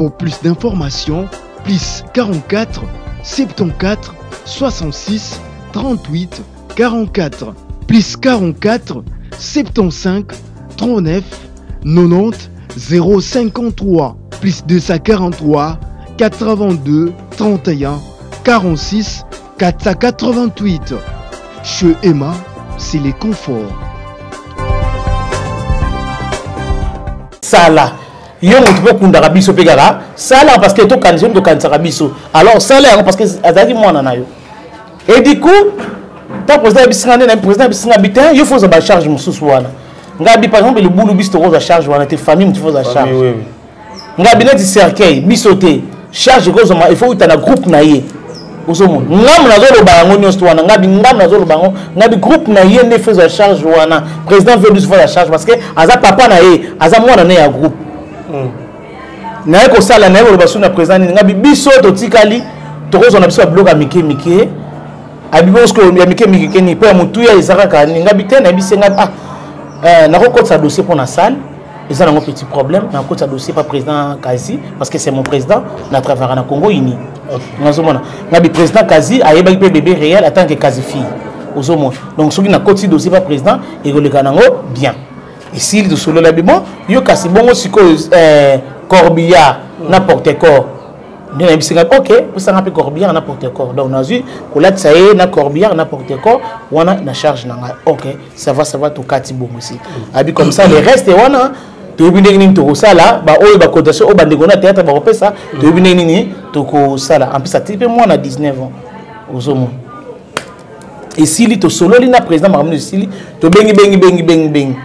Pour plus d'informations, plus 44 74 66 38 44 plus 44 75 39 90 053 plus 243 82 31 46 488. Chez Emma, c'est les conforts. Sala. Yo moto mpe okundaka biso mpe kaka sala parce que tokanisa yo moto okanisaka biso alors sala yango parce que azalaki mwana na yo et du coup ntango président ayebisi nga nde na président ayebisi nga bi te yo fo ozwa bacharge mosusu wana nga bi par exemple libulu biso tokozwa charge wana te famille moto fo ozwa charge nga bi neti cercueil biso te charge ekozwama il faut uta na groupe na ye ozomona ngambo nazoloba yango nyonso wana ngabi ngambo nazoloba yango ngabi groupe na ye nde fo ezwa charge wana président veut biso fo azwa charge parce que aza papa na ye aza mwana ne ya groupe hmm. Naye kosala naye koloba su na président nini ngabi biso totikali tokozwa na biso ya biloko ya mike mike abibosko ya mike mike nini mpo ya motuya eza kaka nini ngabi te nayebisi ngabi ah euh, nakokotisa dossier mpo na salle eza nango petit problème nakotisa dossier pa président kazi parce que c'est mon président na travaillaka na congo uni nazomona ngabi président kazi ayebaki mpe bébé réel en tant que kazi fille ozomona donc soki nakotisi dossier pa président ekoleka nango bien esili tosolola bi bon yo kasi bongo sikoyo eh, corbillard na porte corps nde nayebisi ngai ok pesanga mpe corbillard na porte corps donc nazwi kolatisa ye na corbillard na porte corps wana na charge na ngai ok ça va ça va tokati bongo si abi comme ça le reste wana toyebi ndenge nini tokosala baoyo bacotation oyo bandeko na théâtre bakopesa toyebi ndenge nini tokosala en plus atiki mpe mwana 19 ans ozomona esili tosololi na président makambo esili tobengi bengi bengi bengi bengi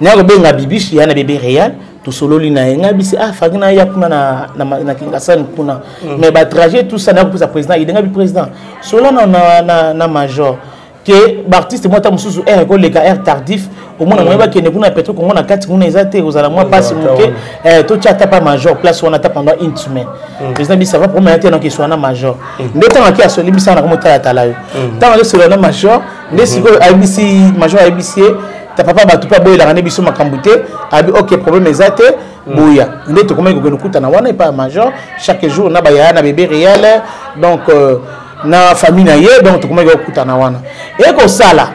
naye kobenga bibishi ya na bebe real tosololi na ye ngai bisi ah faki naya kuna na, na, na kingasani kuna mm. mais batrajet tout ça naye kopesa président ide ngai bi président sola na, na, na, na major ke baartiste mwa ata mosusu aire ekoleka aire tardif omona moye bakende kuna petro kongo na kati kuna eza te kozala mwa mpasi moke eh, totya ata pa major place wana ata pendant une semaine mm. président bisa va problème te noki eswana major mm. nde ntango ake asoli bisa na komotalatala yo mm. ntango azosola na major nde sikoyo ayebisi major ayebisi ye ta papa bato mpe aboyelaka nde biso makambo te abi ok problème eza te boya nde tokomaki kokende kokutana wana epai ya major chaque jour na bayaya na bebe réel donc euh, na famille na ye donc tokomaki kokutana wana ekosala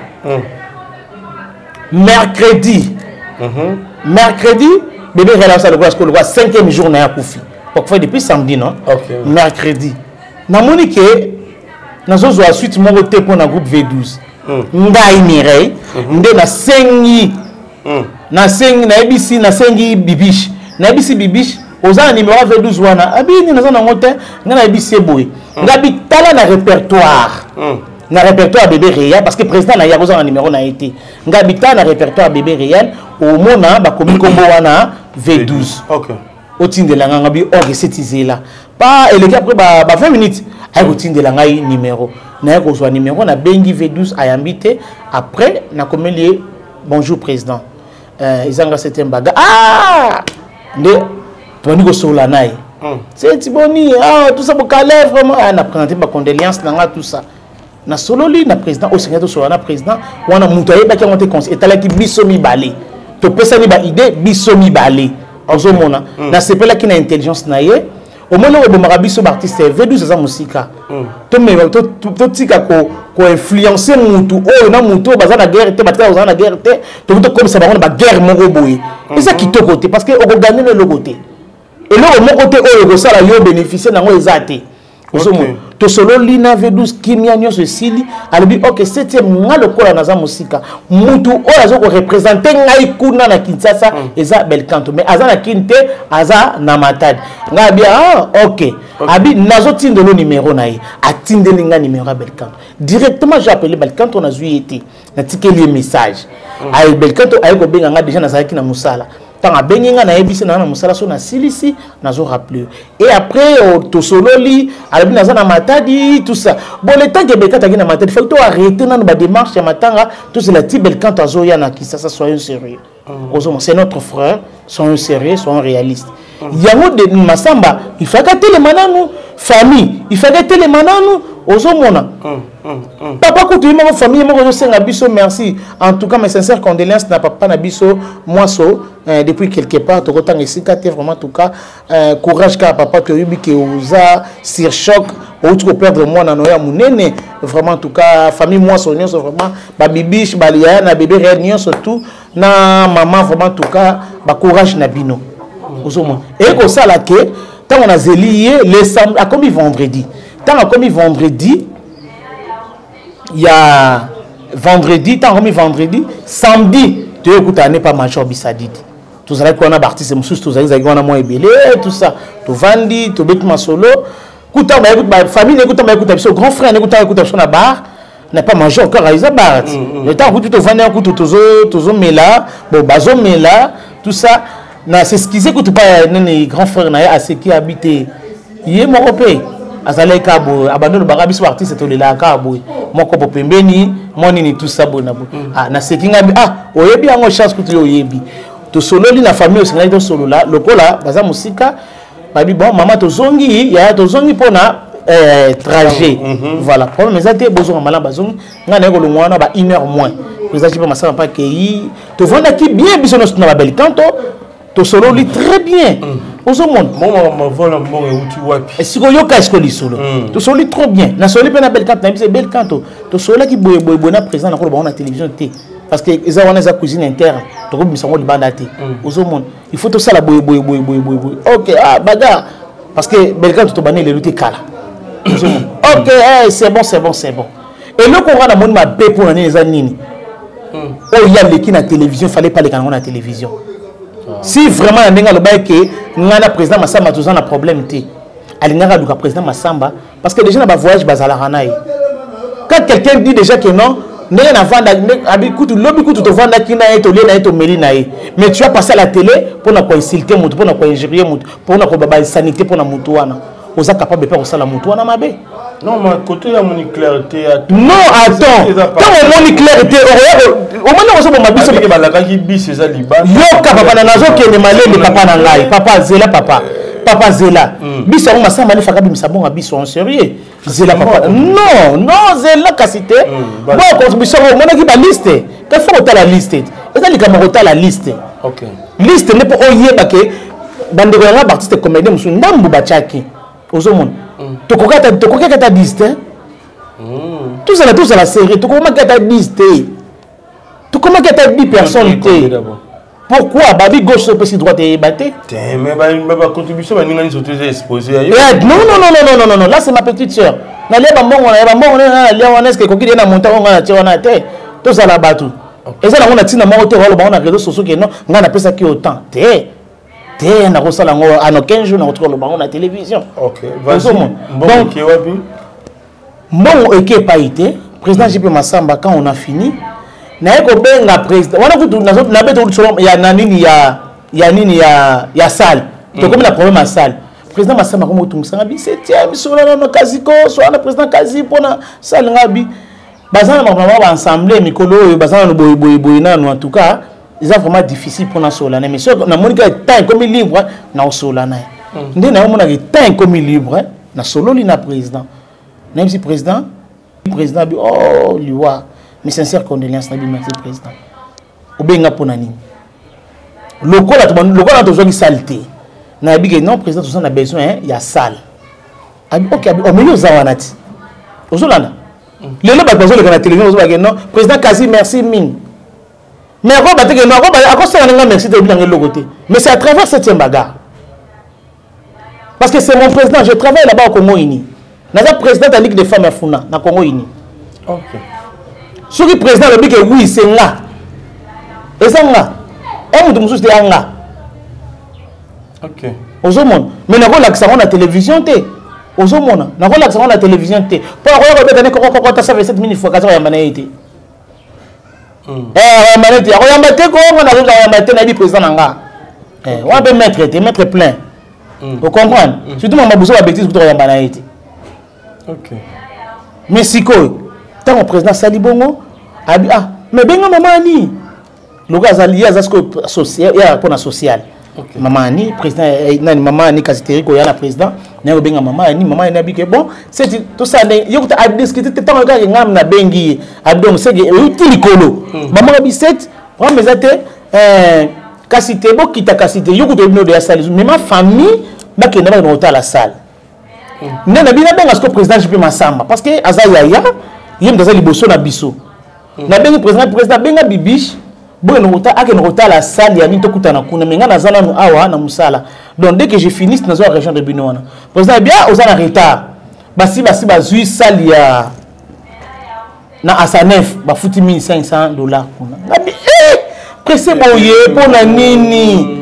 mercredi mercredi bebe réel asala lokola sikoyo lokola cinquième jour na ye akufi parfois depuis samedi non okay. mercredi namoni ke nazozwa suite moko te mpo na groupe v12 mm. ngai mireille mm -hmm. nde nasengi mm. nasengi nayebisi nasengi bibiche nayebisi bibiche oza na numero v12 wana abini naza nango te ngai nayebisi ye boye mm. ngai bitala na répertoire mm. na répertoire ya bébé réel parce que président na ye akozanga numero na ye te ngai bitala na répertoire ya bébé réel omona bakomi nkombo wana v12 okay. Otindela ngai ngabi or eseti zela pa eleki après ba, ba 20 minutes aye kotindela ngai numero naye kozwa numero nabengi v12 ayambi te après nakomeli ye bonjour président euh, eza nga septième baga ah nde tobandi kosolola na ye hmm. seti boni ah, tout ça bokale vraiment ah, na présente bacondoléance na nga tout ça nasololi na président oyo sengeli tosolola na président wana moto ayebaki yango te etalaki biso mibale topesani baide biso mibale ozomona mm. nasepelaki na intelligence na ye omoni oyo ebomaka biso baartiste v12 aza mosika mm. totika koinfluence mutu oyo na mutu oyo baza na guerre te batika kozala na guerre te tokoki tokomisa bango na baguerre moko boye eza mm-hmm. kitoko te parce que okoganye na eloko te eloko moko te oyo ekosala yo bénéficie nango eza te ozomona okay. tosololi na v12 kimia nyonso esili alobi ok septième nga lokola naza mosika mutu oyo aza korepresente ngai kuna na kinshasa mm. eza belcanto mais aza na kin te aza na matadi ngai abi ah, ok, okay. abi nazotindelo numero na ye atindeli ngai numero ya belcanto directement j'ai appelé belcanto nazwi ye te natikeli ye message mm. aye belcanto aye kobenga ngai déjà nazalaki na mosala ntango abengi ngai nayebisi na na mosala so nasilisi nazo rappeler et après oh, tosololi alobi naza na matadi tout ça bon le temps que belkanto aki na matadi faki to arrêter nanu badémarche ya matanga tozela ti belkanto azoya na kisasa soyons sérieux mm. ozomona c'est notre frère soyons sérieux soyons réaliste mm. yango de masamba il faki atelema nanu famille il faki atelema nanu ozomona mm. Papa kutu ye moko, famille moko ezosenga biso merci. En tout cas, mes sincères condoléances na papa na biso Mwaso, depuis quelque part tokotanga esika te. Vraiment, en tout cas, courage kaka papa. Toyebi ke oza sur choc, outi koperdre mwana na yo ya monene. Vraiment, en tout cas, famille Mwaso nyonso, vraiment, babibiche, baliyaya na bébé réel nyonso, tout na mama, vraiment, en tout cas, bacourage na bino. Ozomona ekosala ke ntango nazeli ye le samedi, akomi vendredi. Ntango akomi vendredi ya vendredi, ntango akomi vendredi, samedi toye okutana ne pa major Bisadidi. Tozalaki wana, baartiste mosusu tozalaki wana mwa ebele, tout ça. Tovandi, tobeti masolo. Kuta famille nekuta, bayekuta biso, grand frère nekuta, ekuta biso na bar na pa major kaka, eza bar ti ntango kutu tovandi yango, kutu tozomela, bon, bazomela, tout ça. Na s'excuse kutu pa nini, grand frère na ye aseki, abi te, ye moko mpe azalaki kaka boye, abandi olobaka biso baartiste tolelaka kaka boye, moko po pembeni mwa nini, tout ça, boye na boye. Ah, naseki ngai, ah, oyebi yango, chance kutu yo oyebi. Tosololi na famille, osengaki tosolola lokola baza mosika. Babi bon, mama tozongi, yaya tozongi mpona trajet. Voilà, problème eza te, bozonga malamu. Bazongi, ngai naye kolongwa wana ba une heure moins. Président Jipe Masala mpa akei, tovandaki bien biso nyonso na babel kanto, tosololi très bien. Ozomona mavola, mbongo euti wapi? Sikoyo yoka, esiko lisolo, tosololi trop bien. Nasololi mpe na bel kanto, na biso bel kanto, tosololaki boye boye boye na président. Nakoloba ngo na télévision te parce que eza wana, eza cuisine interne, tokobimisa ngo libanda te. Ozomona, il faut tosala boye boye boye boye boye boye. Ok, ah, bagarre, parce que belkanto tobandi lelo te, kala. Ozomona, ok, eh, c'est bon, c'est bon, c'est bon. Eloko nga namoni mabe mpona nini, eza nini oyo ye aleki na télévision? Fallait pas aleka nango na télévision. Si vraiment na ndenge alobaki ke ngai na président Masamba toza na problème te, alingaka aluka président Masamba, parce que déjà na bavoyage bazalaka na ye. Quand quelqu'un dit déjà que non, ndenge navanda abi kutu lobi kutu tovandaki na ye, tolie na ye, tomeli na ye, mais tu as passé à la télé mpona koinsulte motu, mpona koinjurie motu, mpona koba bainsanité mpona motu wana, oza capable mpe kosala motu wana mabe. Non, mais côté ya moni clarté ya Non, attends, ntango omoni clarté, omoni ozoboma biso. Balakaki bis eza libanda. Yoka papa na, nazokende malembe, papa na ngai, papa zela, papa, papa zela. Biso yango Masamba nefaka bimisa bonga biso en sérieux. Zela papa, non, non, zela kasi te. Bo contribution yango, omonaki baliste te, fo kotala liste, eza likambo kotala liste. Liste nde mpo oyeba ke bandeko yanga baartiste comédien mosusu ndambu batiaki. Ozomona, tokokaki ata 10 te. Tozala sérieux, tokomaki ata 10 te, tokomaki ata 10 personnes te. Pourquoi babi gauche opesi droite eyeba te? Mais bacontribution baninga nyonso te eza exposé. Non, non, non, non, non, non, non, là c'est ma petite sœur. Nalia bambongo na ye, bambongo na nalia wana, est-ce ekoki de na montant ngo na tie wana te? Tozala bato, eza nango na ntina moko te. Waloba ngo na réseau sociaux ke non, ngai napesaki autant te. Te, nakosala yango ano 15 jours, nakotika koloba yango na télévision. Ozomona, donc mbongo eke epai te. Président JP Masamba, quand on a fini, naye kobenga président wana kutu, nabeta lisolo ya na nini, ya nini, ya salle. Tokomi na problème ya salle. Président Masamba komi otungisanga bi septième solo nano kasi ko so wana président kasi mpona salle. Nga bi baza na makambo baassemblée mikolo oyo, baza nano boye boye boye nano. En tout cas, eza vraiment difficile mpona sola na ye, mais soki namoni kaka temps ekomi libre, na osola na ye. Nde nayomonaka temps ekomi libre, nasololi na président, nayebisi président. Président abi oh liwa, mes sincères condoléances. Nabi merci président. Obenga mpona nini? Lokola tozwaki salle te, nayebi ke non, président, toza na besoin ya salle. Abi ok, abi omeli oza wana ti ozolanda lelo bato bazoleka na télévision, ozobake non, président kasi merci mingi, mais akoba te ke non, akosala nanga merci te, obi nanga eloko te. Mais c'est à travers septième bagarre, parce que c'est mon président. Je travaille là-bas au Congo Uni, naza président ya Ligue des femmes ya Funa na Congo Uni. Soki président alobi ke oui, c'est nga, eza nga, e moto mosusu te, ya nga. Ozomona, mais nakolakisa yango na télévision te. Ozomona, nakolakisa yango na télévision te mpo nakoya kobeta ne kokokokota 127 mille fois, kasi koyamba na ye te. Akoyamba ne te, akoyamba te kongo, nakoki akoyamba te. Nayebi président na nga wana mpe maître te, maître plein, ocomprendre? Surtout mama buso babétise kuta koyamba na ye te. Mais sikoyo ntango président asali bongo, abi ah, mais benga mama ani lokola azali ye, aza sikoyo mpona social. Mama ani président nani, mama ani kasi teri koya na président. Naye kobenga mama yani, mama yani abike bon seti tosala ndenge ye kuta adiskute te. Ntango kaka ngai nabengi ye, abi donc seke euti likolo. Mama abi seti problème eza te, kasi te bokita, kasi te yo kuta oyebi nodo ya sale, mema famille bakende, bakende kotala sale. Nde na bino abenga siko président JP Masamba, parce que aza yaya, ye moto aza liboso na biso. Nabengi président, président abenga Bibiche, bokende kota, akende kotala salle ya nini, tokutana kuna. Me ngai naza nanu awa na mosala, donc dès que je finisse nazwa rejoindre bino wana. Président abi ah, oza na retard, basi basi bazwi salle ya na Asanef, bafuti 1500 $ kuna. Ngabi eh, presse boye mpo na nini?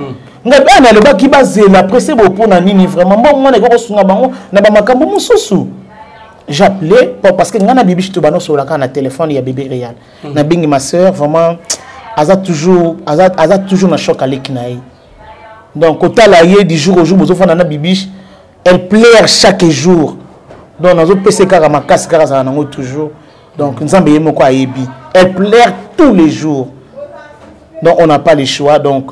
Ngabi ah, nalobaki bazela, presse boye mpo na nini? Vraiment, mbongo wana ekoki kosunga bango na bamakambo mosusu. J'appelais parce que ngai na Bibiche to banosolaka na téléphone ya bébé Réal. Nabengi ma sœur, vraiment aza toujours, aza toujours na choc aleki na ye. Donc kotala ye du jour au jour, bozofanda na Bibiche, elle pleure chaque jour. Donc nazopesa kaka makasi, kaka azala nango toujours. Donc Nzambe ye moko ayebi, elle pleure tous les jours. Donc on n'a pas le choix, donc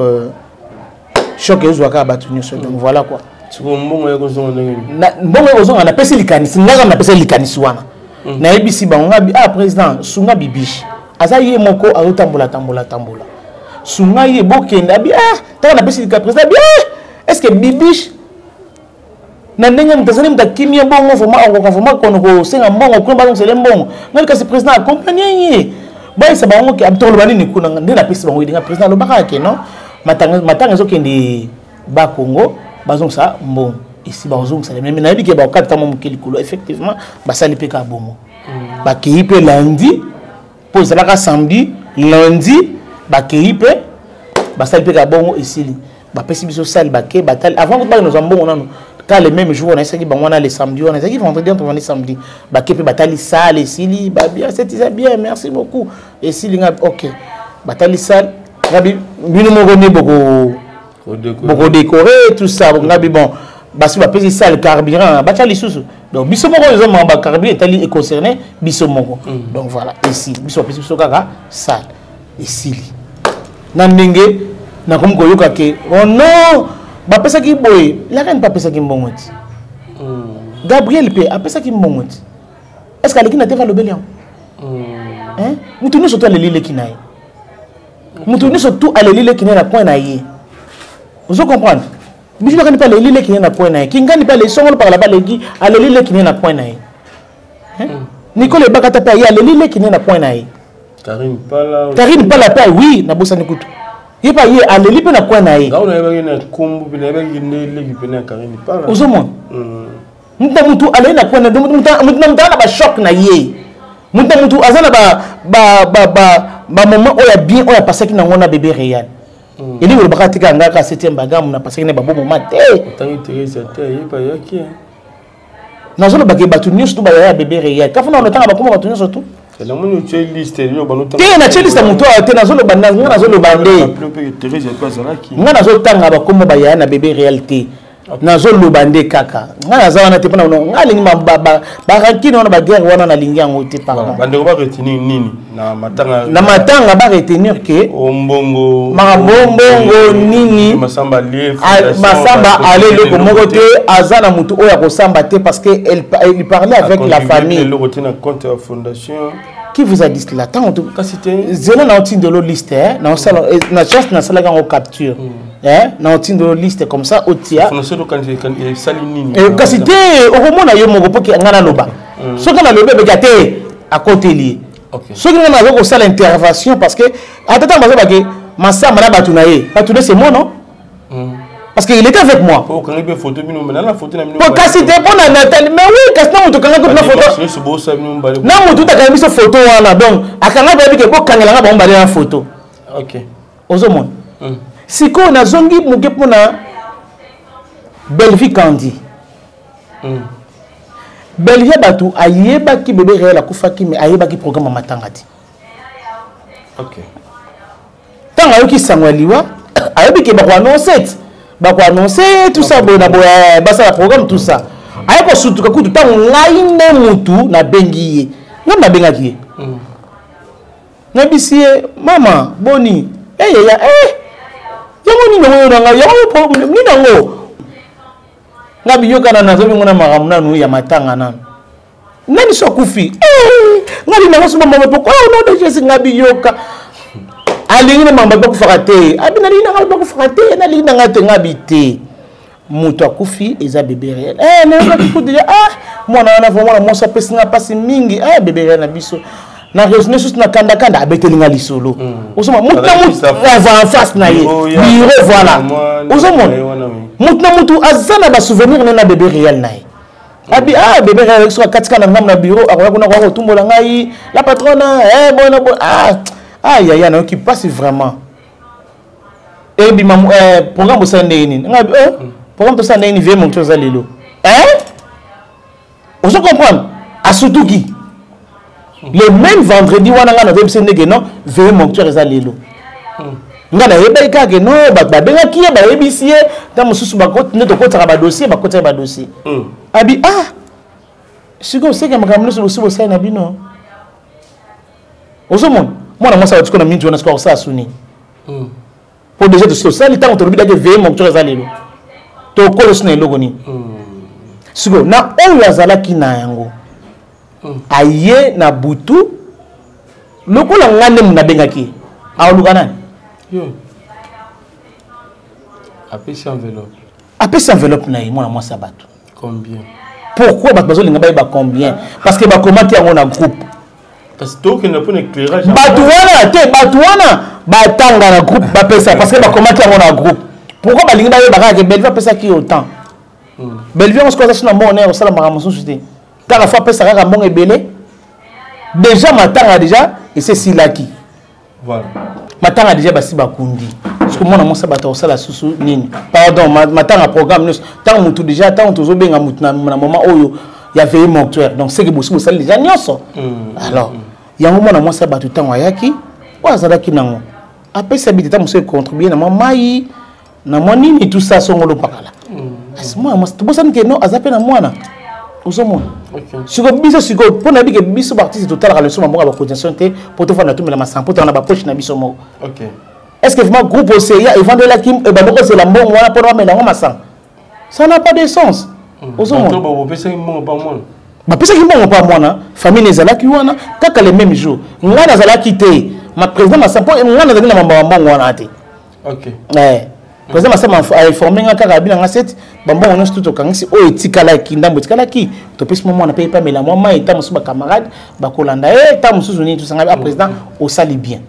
choc ezwa kaka bato nyonso. Donc voilà quoi. Sikoyo mbongo ya kozonga ndenge nini? Mbongo ya kozonga, napesi likanisi nga kaka, napesi likanisi wana. Nayebisi bango nga ah, président, sunga Bibiche, aza ye moko azotambola tambola tambola, sunga ye, bokende. Abi ah, taka napesi lika président, abi ah, est ce que Bibiche na ndenge moto azali moto akimi ye bongo, vraiment akoka vraiment kono kosenga mbongo kuna, bazongisele mbongo? Ngai kasi président accompagne ye, bayesa bango ke tokoloba nini kuna. Nde napesi bango idée nga, président alobaka ke non, matanga ezokende Bakongo, bazongisa mbongo esi bazongisa. Me nayebi ke bakokata mwa moke likolo. Effectivement basali mpe kaka bongo, bakei mpe lundi, mpo ezalaka samedi, lundi bakei mpe basali mpe kaka bongo, esili, bapesi biso sali, bake batali. Avant kuti bakende kozwa mbongo nano, ka le même jour nayesaki bango wana, le samedi wana, ezalaki vendredi, entre vendredi samedi, bake mpe batali sale, esili, babia c'est eza bien, merci beaucoup, esili. Nga ok, batali sale, ngabi bino moko nde boko bokodécorer tout ça. Ngabi bon, basi bapesi sale, carburant batya lisusu, donc biso moko eza mama bacarburant etali econcerne biso moko. Donc voilà, esili, biso bapesi biso kaka sale, esili. Na ndenge nakomi koyoka ke oh non, bapesaki boye, la reine mpe apesaki mbongo ti, Gabriel mpe apesaki mbongo ti. Est ce que aleki na te alobeli yango? Moto nyonso to aleli leki na ye, moto nyonso tu aleli leki na ye na point na ye, ozo comprendre? Biso bakani mpe aleli leki na ye na point na ye, kingani mpe aleli, songolo pakala baleki aleli leki na ye na point na ye, Nicole Ebakata mpe aye aleli leki na ye na point na ye. Karine Pala. Karine Pala mpe, oui, nabosani kutu, ye mpe aye aleli mpe na coin na ye. Ngai nayebaki na kombo mpe nayebaki nde leki pene ya Karine Pala. Ozomona, mutu na mutu aleli na coin na mutu na mutu, aza na bachoc na ye, mutu na mutu aza na bamoment oyo ya bien oyo apasaki nango na bébé Réal. Elingi olobaka tika nga kaka septième bagamu napasaki na babo moment te. Otangi Therese te, ye mpe ayaki. Nazolobaka bato nyonso to bayaya ya bébé Réal, kafuna wana otanga bakoma bato nyonso tu. Namoni otie liste yo. Te, natie liste moto awa te, nazoloba nga, nazoloba nde Therese mpe azalaki. Nga nazotanga bakoma bayaya na bébé Réal te, nazoloba nde kaka nga naza wana te mpona nga alingi barancune wana, baguerre wana, nalingi yango te, pardon. Bandeko baretenir nini na matanga? Na matanga baretenir ke mbongo. Makambo mbongo nini? Masamba lie. Masamba ale eloko moko te, aza na motu oyo akosamba te, parce que elle, il parlait avec la famille. Eloko te na compte ya fondation. Qui vous a dit cela? Ntango kasi te. Zela na otindelo liste, na osala na chance nasalaki yango capture, na otindelo liste comme ça otia. Fondation esali nini? Kasi te, okomona yo moko, mpo ngai naloba, soki nalobi ebeka te, akoteli ye. Soki ngai naza kosala intervention, parce que ata ntango bazobake Masamba na bato na ye, bato ne c'est moi non, parce qu'il était avec moi. Okangi mpe photo bino na photo na bino. Po kasi te, mpo na Nathalie, mais oui, kasi na moto okangaki na photo, nyonso bosala bino mibale. Na moto utakanga biso photo wana, donc akanga bayebi ke bokangelanga bango mbale na photo. Ozomona sikoyo nazongi moke mpona Bellevie Kandi. Bellevie, bato ayebaki bébé Réel akufaki, mais ayebaki programme ya matanga te. Ntango ayoki sango ya liwa, ayebi ke bakoannonce ti bakoannonce tout ça boye na boye, basala programme tout ça. Aye kosutuka kutu ntango ngai nde mutu nabengi ye, ngai nabengaki ye, nayebisi ye: "Mama, boni eyeya, yango nini yango oyo na ngai, yango nini yango?" Nga biyoka nanu nazobingo na makambo nanu ya matanga nanu. Nani so akufi? Eh, nga linanga so mama poko. Oh non de Jésus nga biyoka. Alingi na mama bakufaka te. Abi nalingi nanga bakufaka te, nalingi nanga te nga bi te. Moto akufi eza bébé réel. Eh, nayokaki kutu déjà ah mwana wana vraiment mwana mwasi apesi nga mpasi mingi. Eh, bébé réel na biso. Na raisonner susu na kanda kanda abeteli nga lisolo. Ozomona moto na moto aza en face na ye. Bureau voilà. Ozomona moto na moto aza na ba souvenir na bébé réel na ye. Abi ah bébé réel soki akatika na ngambo na bureau akoya kuna akoya kotumbola ngai la patronne eh bona bona ah ah yaya nayoki mpasi vraiment. Ebima eh, programme osala ndenge nini ngai eh, programme tosala ndenge nini vie moto oza lelo eh ozo comprendre asutuki le même vendredi wana ngai nazoyebisa ndenge non veille mortuaire eza lelo ngai nayebaki kaka ke non bato babengaki ye bayebisi ye ntango mosusu nde tokotisaka badossier bakotisaki badossier abi ah sikoyo oseka makambo nyonso bosi bosali na bino ozomona mwana mwasi awatiko na minti wana sikoyo akosala suni mpo deja tosi tosali ntango tolobi dake veille mortuaire eza lelo tokolo si na eloko nini sikoyo na oyo azalaki na yango aye na butu lokola ngai nde nabengaki ye aoluka nani apesi enveloppe apesi enveloppe na ye mwana mwasi ya bato combien pourquoi bato bazolinga bayeba combien parce que bakomaki yango na groupe kasi tokende mpona éclairage bato wana te bato wana batanga na groupe bapesa parce que bakomaki yango na groupe pourquoi balingi bayeba kaka ke Bellevue apesaki autant Bellevue yango sikoyo aza so na mbongo naye kosala makambo mosusu te kaka fo apesa kaka mbongo ebele déjà matanga déjà esi esilaki voilà. Matanga déjà basi bakundi soki mwana mwasi bato akosala susu nini pardon matanga programme nyonso ntango motu déjà ntango tozobenga motu na moment oyo ya veille mortuaire donc seke bosi bosali déjà nyonso alors yango mwana mwasi ya bato ntango ayaki oyo azalaki nango apesi abite ntango mosusu econtribue na mwa mai na mwa nini tout ça songolo pakala asi mwana mwasi tobosani ke non aza mpe na mwana ozomona sikoyo biso sikoyo mpo nayebi ke biso baartiste totalaka leso mabongo ya bacotisation te mpo tofanda tumela masampo tala na bapoche na biso moko est ce que vraiment groupe oseya evandelaki ebandi kozela mbongo wana mpona bamela yango masanga ça n'a pas de sens ozomona bapesaki mbongo mpa mwana famille ezalaki wana kaka le même jour ngai nazalaki te ma président masa mpo ngai nazalaki na mamba ya mbongo wana te Okay. Eh, président Masamba a informé nga kaka bina nga set bambongo nyonso tu tokangisi oyo etikalaki ndambo etikalaki topesi mwa mwana mpe epamela mwa mai ntango mosusu bacamarade bakolanda ye ntango mosusu nini tosanga ah président osali bien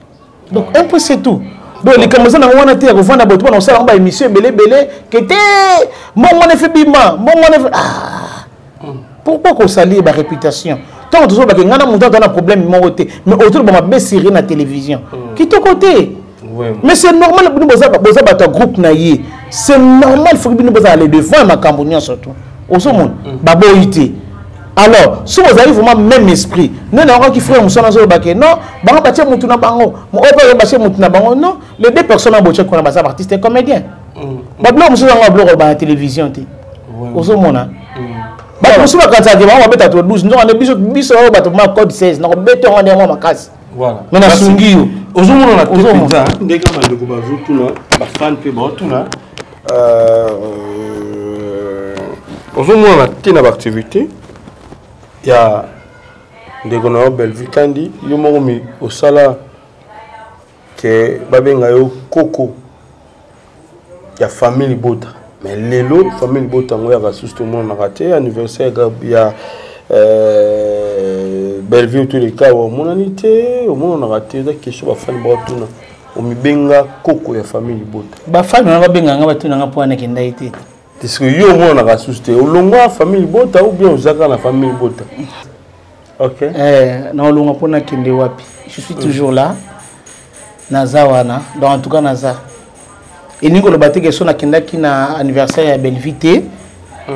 donc un peu c'est tout donc likambo eza nango wana te ya kovanda boto mpona kosala yango baémission ebele ebele ke te mbongo wana efe bima mbongo wana efe ah pourquoi kosalir baréputation ntango tozolobake ngai na moto aza na problème moko te mais otoloba mabe siri na télévision kitoko te. Mais c'est normal bino boza boza bato ya groupe na ye c'est normal faut bino bozala le devant ya makambo nyonso to ozomona baboyi te alors soki ozali vraiment même esprit nde nayokaki frère mosusu wana azoloba ke non bango batie motu na bango oyo mpe batie motu na bango non les deux personnes oyo botie kuna baza baartiste et comédien babiloko mosusu yango babiloko oloba na télévision te ozomona bato mosusu bakanisaka ke bango babeta to 12 nzoka nde biso biso oyo bato ma code 16 nakobeta yango nde yango makasi Voilà. Mais nasungi yo. Ozomona na te mpenza ndenge bandeko bazotuna bafan mpe baotuna ozomona te na baactivité ya ndeko na yo Bellevue Kandi yo moko osala ke babenga yo koko ya famille libota mais lelo famille libota yango yaka susu tomonanaka te anniversaire ya Bellevue tous les cas omonani te omonanaka te eza question bafani bakotuna omibenga koko ya famille libota bafani wana babenga nga batuna nga mpo wana ekendaki te parce que yo omonanaka susu te olongwa famille libota ou bien oza kaka na famille libota ok eh, naolongwa mpo nakende wapi je suis toujours là naza wana donc en tout cas naza elingi koloba te ke so nakendaki na anniversaire ya Bellevue te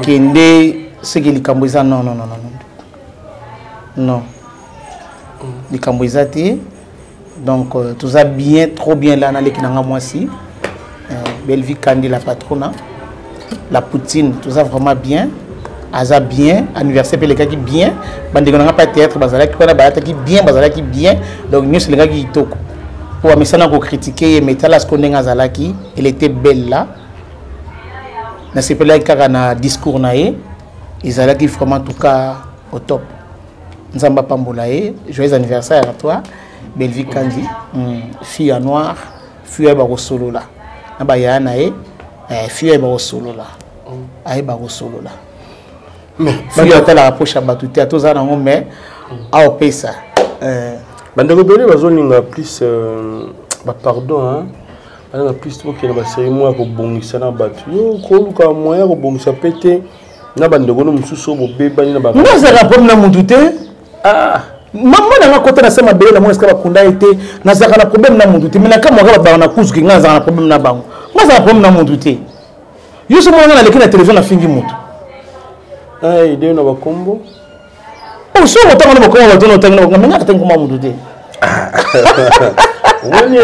kende seke likambo eza non non non non non likambo eza te donc euh, toza bien trop bien là naleki na nga mwasi euh, Bellevue Kandi la patrona la poutine toza vraiment bien aza bien anniversaire mpe elekaki bien bandeko na nga mpe ya théâtre bazalaki wana balataki bien bazalaki bien donc nyonso elekaki kitoko mpo bamesana kokritike ye mais tala siko ndenge azalaki elle était belle là. Nasepelaki kaka na discours na ye, ezalaki vraiment en tout cas au top. Nzambe apambola ye. Joyeux anniversaire à toi, Bellevue Kandi, fille en noir, fille ayeba kosolola na bayaya na ye, fille ayeba kosolola, ayeba kosolola. Fille atalaka poche ya bato te, atoza nango mais aopesa. Bandeko ebele bazolinga plus bapardon, balinga plus bokende baserie moko ya kobongisa na bato. Yo koluka moyen ya kobongisa mpe te na bandeko no mosusu oyo bobebani na nga azalaka problème na mutu te. Mama na nga kota na se mabele na mona esika bakunda ye te. Nazalaka na problème na mutu te, mais nakamwaka bato baka na kuzuki. Nga nazalaka na problème na bango? Nga azalaka problème na mutu te. Yo so mona nga naleki na télévision, nafingi mutu? Idée na bakombo. So otanga na bakombo bato na otangi na bakombo, mais nga katangi komba mutu te. Omoni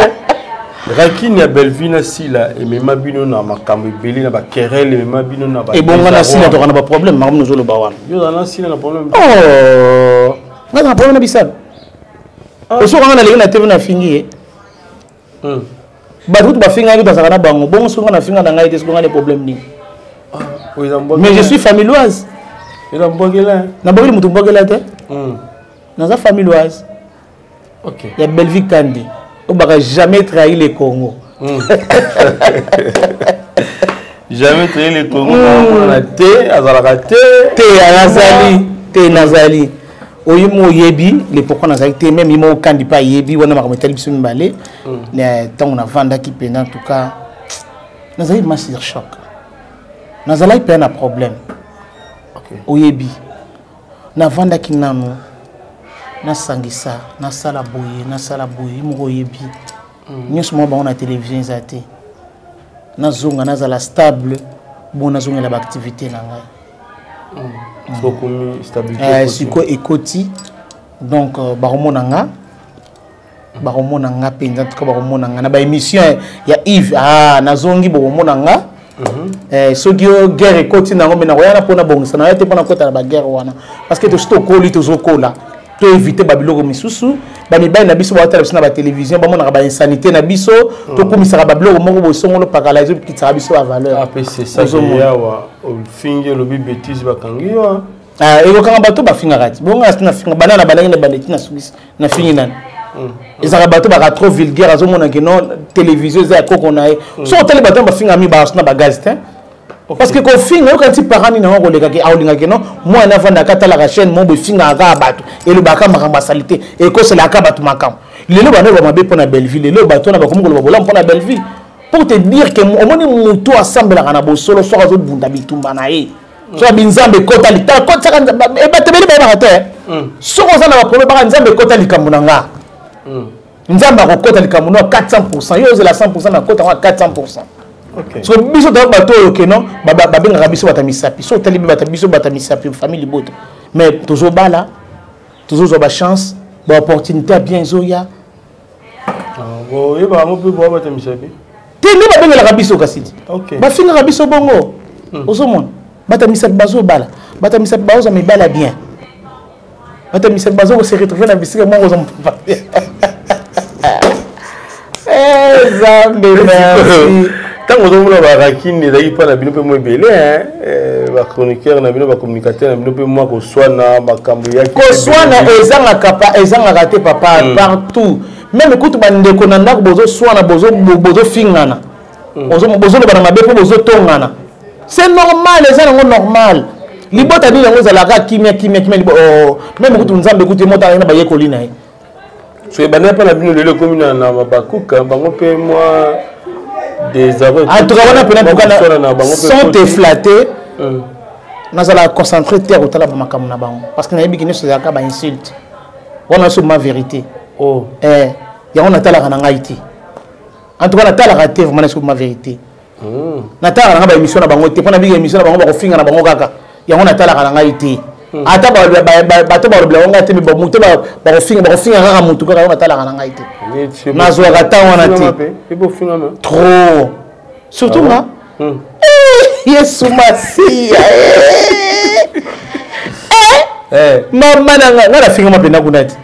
rakini ya Bellevue na Sila emema bino na makambo ebele na baquerelle, emema bino na Ebonga na Sila toka na baproblème, makambo nozoloba wana. Yo oza na Sila na problème? Nga na problème na bisalo. Osoka nga naleki na TV, nafingi ye, bato kutu bafingaki, bazalaka na bango bongo. Soki nga nafinga na ngai te, soki nga na problème nini? Mais je suis familioise. Eza mbwakela. Nabokeli motu mbwakela te, naza familioise ya Bellevue Kandi oyo baka jamais trahi le Congo. Jamais trahi le Congo na te, azalaka te. Te, nazali te, nazali oyo mo oyebi le pourquoi nazalaki te. Même ye moko Kandi mpe ayebi wana makambo etali biso mibale. Ntango navandaki mpenza, en tout cas nazali ma sur choc, nazalaki mpenza na problème. Oyebi, navandaki nanu, nasangisa, nasala boye, nasala boye. Ye moko oyebi nyonso mwa bango na télévision eza te. Nazonga, nazala stable, bon, nazongela baactivité na ngai. Sikoyo ekoti, donc bakomona nga, bakomona nga mpenza. En tout cas bakomona nga na baémission ya Yves. Ah, nazongi, bokomona nga. Soki yo guerre ekoti nango, me nakoyana mpona bongisa na yo te, mpona kota na baguerre wana, parce que tosi tokoli, tozokola, to éviter babiloko misusu. Bamibali na biso baotala biso na batélévision, bamonaka bainsanité na biso, tokumisaka babiloko moko bosongolo pakala, ezokitisaka biso bavaleur. Ofingi, olobi bétise, bakangi yo. Ekokanga bato bafingaka ti bongo. Asi nafinga banda na bandaki na bandeti, nasukisi, nafingi nani? Ezalaka bato baka trop vulgaire, azomona ke non, télévision eza ya koko na ye. So otali bato bafinga mi baaso na bagaz te, parce que kofinga yoka ti parent nini yango akolekaki, aolingaki non mwana avandaka atalaka chaîne moko efingaka kaka bato, elobaka makambo asali te, ekoselaka bato makambo. Lelo bando ba mabe mpo na Belleville, lelo bato wana bakomi koloba bolamu mpo na Belleville, pour te dire que omoni motu asambelaka na bosolo, soki azobunda bitumba na ye, soki abi Nzambe ekota litala, kotisaka bato ebele bayebaka te. Soki oza na baproblème, baka Nzambe ekota likambo na nga, Nzambe akokota likambo no 400. Yo ozela 100, na kota yango 400. So biso toza bato oyo keno babengaka biso bato ya misapi. So otali bato biso bato ya misapi, famille libota, mais tozobala, tozozwa bachance, baopportunité ya bien ezoya. Oyeba yango mpe boa bato ya misapi. Te, nde babengelaka biso, kasi ti bafingaka biso bongo. Ozomona bato ya misapi bazobala, bato ya misapi bazozwa mibala ya bien, bato ya misapi bazokose retrouve na bisika moko oza mopapa. Nzambe merci. Ntango ozomona barakini ezalaki mpa na bino mpe mwa ebele, bachroniqueur na bino, bacommunicateur na bino mpe mwa koswana, makambo yaki. Koswana ezangaka pa, ezangaka te papa, partout. Même kutu bandeko na ndako bozoswana, bozofingana, bozoloba na mabe mpo bozotongana, c'est normal, eza nango normal. Libota nini yango ezalaka kimia kimia kimia? Même kutu Nzambe kutu ye moko na bayekoli na ye. So ebandaki mpa na bino, lelo ekomi na bakuka bango mpe mwa. En tout cas wana mpena, sans te flatter, nazalaka concentré te ya kotala bamakambo na bango, parce que nayebiki nyonso ezalaka bainsulte wana. So ma vérité, yango natalaka na ngai te. En tout cas natalaka te vraiment, so ma vérité, natalaka na ngai baémission na bango te, mpo na bika émission na bango bakofinga na bango kaka. Yango natalaka na ngai te. Ata bato balobela bango te, moto bakofinga, bakofinga kaka motu kaka. Yango natalaka na ngai te, nazwaka temps wana te trop, surtout nga. Yesu Masiya, mama na ngai, ngai nafingama mpenza kuna te.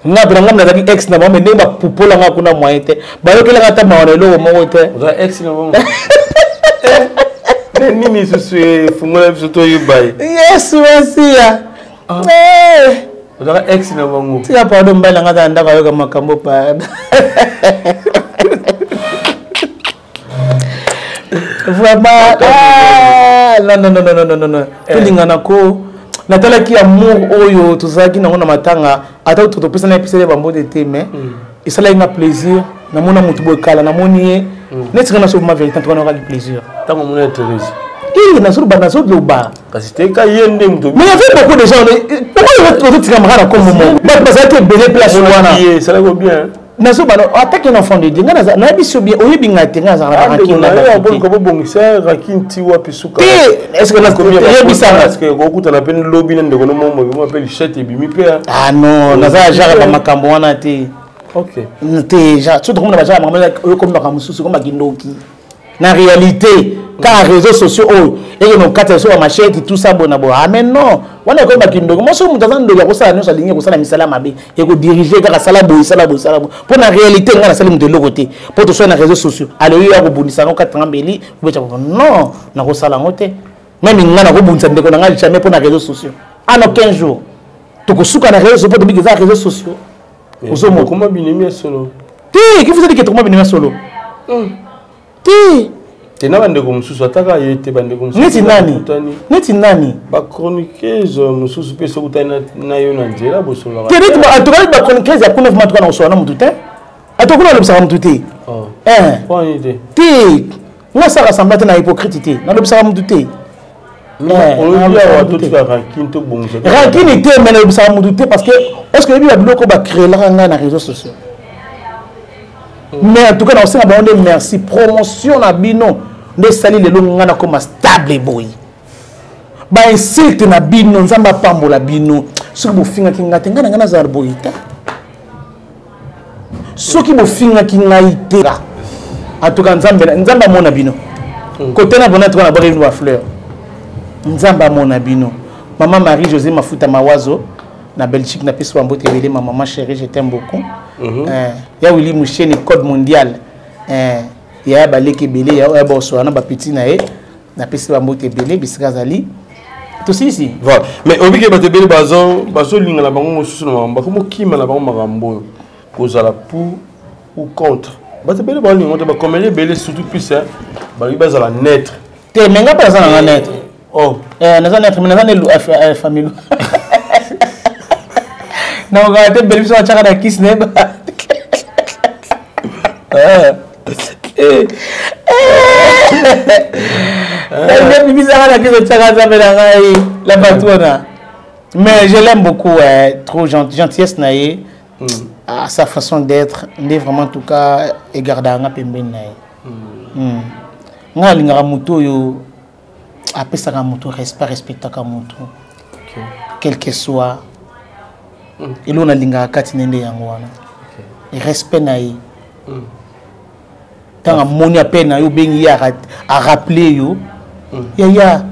Nga mpena, ngai nazalaki ex na bango, me ndenge bapupola nga kuna, moyen te. Bayokelaka ata mawa na eloko moko te. Nini susu efungola biso toyeba ye? Yesu Masiya. Ozalaka ex na bango. Tika pardon, mobali na ngai aza na ndako, ayoka makambo pa. Vraiment, ah, non, non, non, non, non, non, non. Tolingana ko natalaki amour oyo tozalaki nango na matanga, ata topesana epesali bambote te, mais esalaki nga plaisir. Namona motu boye kala, namoni ye neti nga nasoboma vérité, en tout cas nayokaki plaisir. Ntango omona ya Thérèse? Eh, nazoloba, nazoloba. Kasi te ka ye nde moto. Mais il y avait beaucoup de gens. Pourquoi ozotikamaka na kombo moko? Bato bazalaki ebele place wana. Ye esalaki bien. Nazoba attaque un enfant de Dieu, nga nayebi so bien, oyebi nga te, nga azalaka na rancune na bato te. Boluka bobongisa rancune ti wapi suka? Te, est ce que oyebisanga? Est ce que okokutana mpe lobi na ndeko no momo ebima mpe lichette ebimi mpe? Ah non, naza ya genre bamakambo wana te. Ok. Te, genre soki tokomona bagenre makambo oyo komi makambo mosusu, komi bakindoki na réalité, kaka réseaux sociaux oyo eke na okati ya so bamachete, tout ça bona boye. Ah mais non, wana ekomi bakindoki. Mo soki moto aza ndoki, akosala nyonso alingi, akosala misala ya mabe, ekodirige kaka sala boye, sala boye, sala boye. Mpo na réalité, ngai nasali moto eloko te mpo tosala na réseaux sociaux. Ale oyo ya kobundisa yango katanga mbeli obetya, non, nakosala yango te. Même ngai nakobundisa ndeko na ngai jamais mpo na réseaux sociaux. Ano 15 jours tokosuka na réseaux sociaux, mpo tobiki eza réseaux sociaux. Ozomona koma binemi ya solo. Te, ki vous dit que tokoma binemi ya solo te? Te, na bandeko mosusu ataka ye te, bandeko mosusu. Neti nani? Neti nani? Bachroniqueuse mosusu mpe soki otali na yo na nzela, bosololaka. Te, neti en tout cas bachroniqueuse ya kuna, vraiment, tuka na kosola na motu te. Ata kuna alobisaka motu te. Te. Te, nga asaka semblant te na hypocrite te, nalobisaka motu te. Olobi awa totika rancune, tobongisa. Rancune te, mais nalobisaka motu te, parce que est ce que oyebi babiloko bacréelaka ngai na réseaux sociaux? Mais en tout cas nakosenga bango nde merci. Promotion na bino nde esali lelo ngai nakoma stable boye. Bainsulte na bino, Nzambe apambola bino. Soki bofingaki ngai te, ngai na ngai nazala boye te. Soki bofingaki ngai te, en tout cas Nzambe, Nzambe amona bino. Kote na bona tuka na bwaki bino bafleur. Nzambe amona bino. Mama Marie José Mafuta Mawazo na Belgique, napesi bambote ebele. Ma maman chérie, je t'aime beaucoup. Ya Willi Musheni, code mondial, yaya baleki ebele, ya bosola na bapeti na ye, napesi bambote ebele bisika azali. Tosilisi. Voilà, mais obike bato ebele bazolinga na bango mosusu na makambo, bakomokima na bango makambo oyo kozala pour ou contre. Bato ebele baolinga te, bacomédien ebele surtout plus balingi bazala neutre. Te, mais nga mpe naza nanga neutre. Oh. Naza neutre, mais naza ne famille nakokaka te. Bele biso batiaka na kisi na ye. Bimisaka na kisi otiaka, Nzambe na ngai, la patronne. Mais je l'aime beaucoup, trop gentil, gentillesse na ye, ah, sa façon d'être nde vraiment, en tout cas, egardaka nga pembeni na ye. Ngai alingaka motu oyo apesaka motu respect, respectaka motu quel que soit. Eloko nalingaka kati na nde yango wana, respect na ye. Ntango amoni appel na yo, obengi ye, arappele yo, yaya,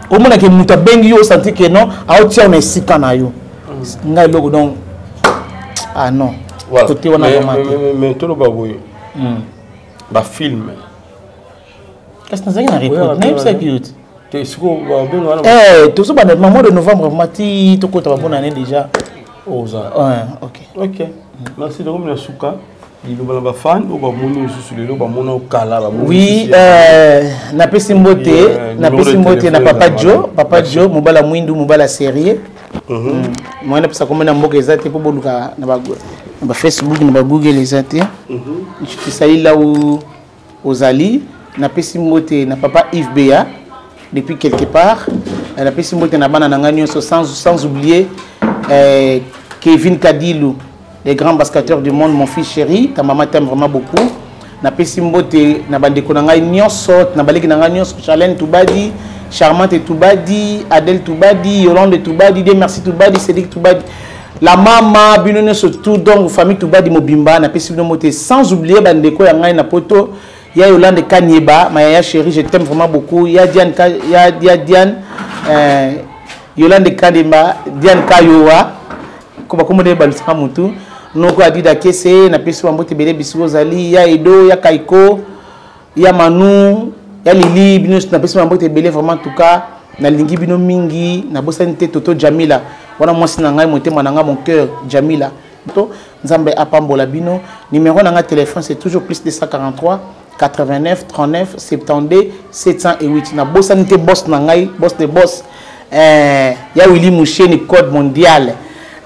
omonake moto abengi yo, osanti ke non, aotia na esika na yo. Ngai eloko donc, ah non. Côté wana vraiment te. Mais toloba boye, bafilme. Kasi nazalaki na report, nayebisaki yo te. Te, sikoyo babenga wana. Tozobanda ma mois de novembre, vraiment ti tokota babona année déjà. Oza. Ok. Ok, merci. Tokomi na suka. Liloba na bafan oyo bamoni lisusu lelo, bamona okala. Oui, napesi mbote, napesi mbote na papa Jo, papa Jo mobala mwindu, mobala sérieux. Moyen napesa kombo na mboka eza te, mpo boluka na bafacebook, na bagoogle, eza te. Je te salue là où ozali. Napesi mbote na papa Yves Beya depuis quelque part. Napesi mbote na bana na ngai nyonso, sans oublier Kevin Kadilu, les grands basketteurs du monde, mon fils chéri, ta maman t'aime vraiment beaucoup. Napesi mbote na bandeko na ngai nyonso, na baleki na ngai nyonso, Charlène Toubadi, Charmante Toubadi, Adèle Toubadi, Yolande Toubadi, Dieu merci Toubadi, Cédric Toubadi, la mama bino nyonso tout. Donc famille Toubadi mobimba, napesi bino mbote, sans oublier bandeko ya ngai na poto, ya Yolande Kanyeba, ma yaya chérie, je t'aime vraiment beaucoup. Ya Diane, ya Diane, Yolande Kanyeba, Diane Kayowa, ko bakombo nde balusaka mutu noko Adida Kese, napesi bambote ebele bisika ozali, ya Edo, ya Kaiko, ya Manu. Ya Lili, bino napesi mbote ebele vraiment en tout cas, nalingi bino mingi, nabosani te Toto Jamila, wana mwasi na ngai motema na ngai mon cœur Jamila. To Nzambe apambola bino. Numéro na ngai téléphone c'est toujours plus 243 89 39 72 708. Nabosani te boss na ngai, boss de boss. Ya Willy Moucheni code mondial.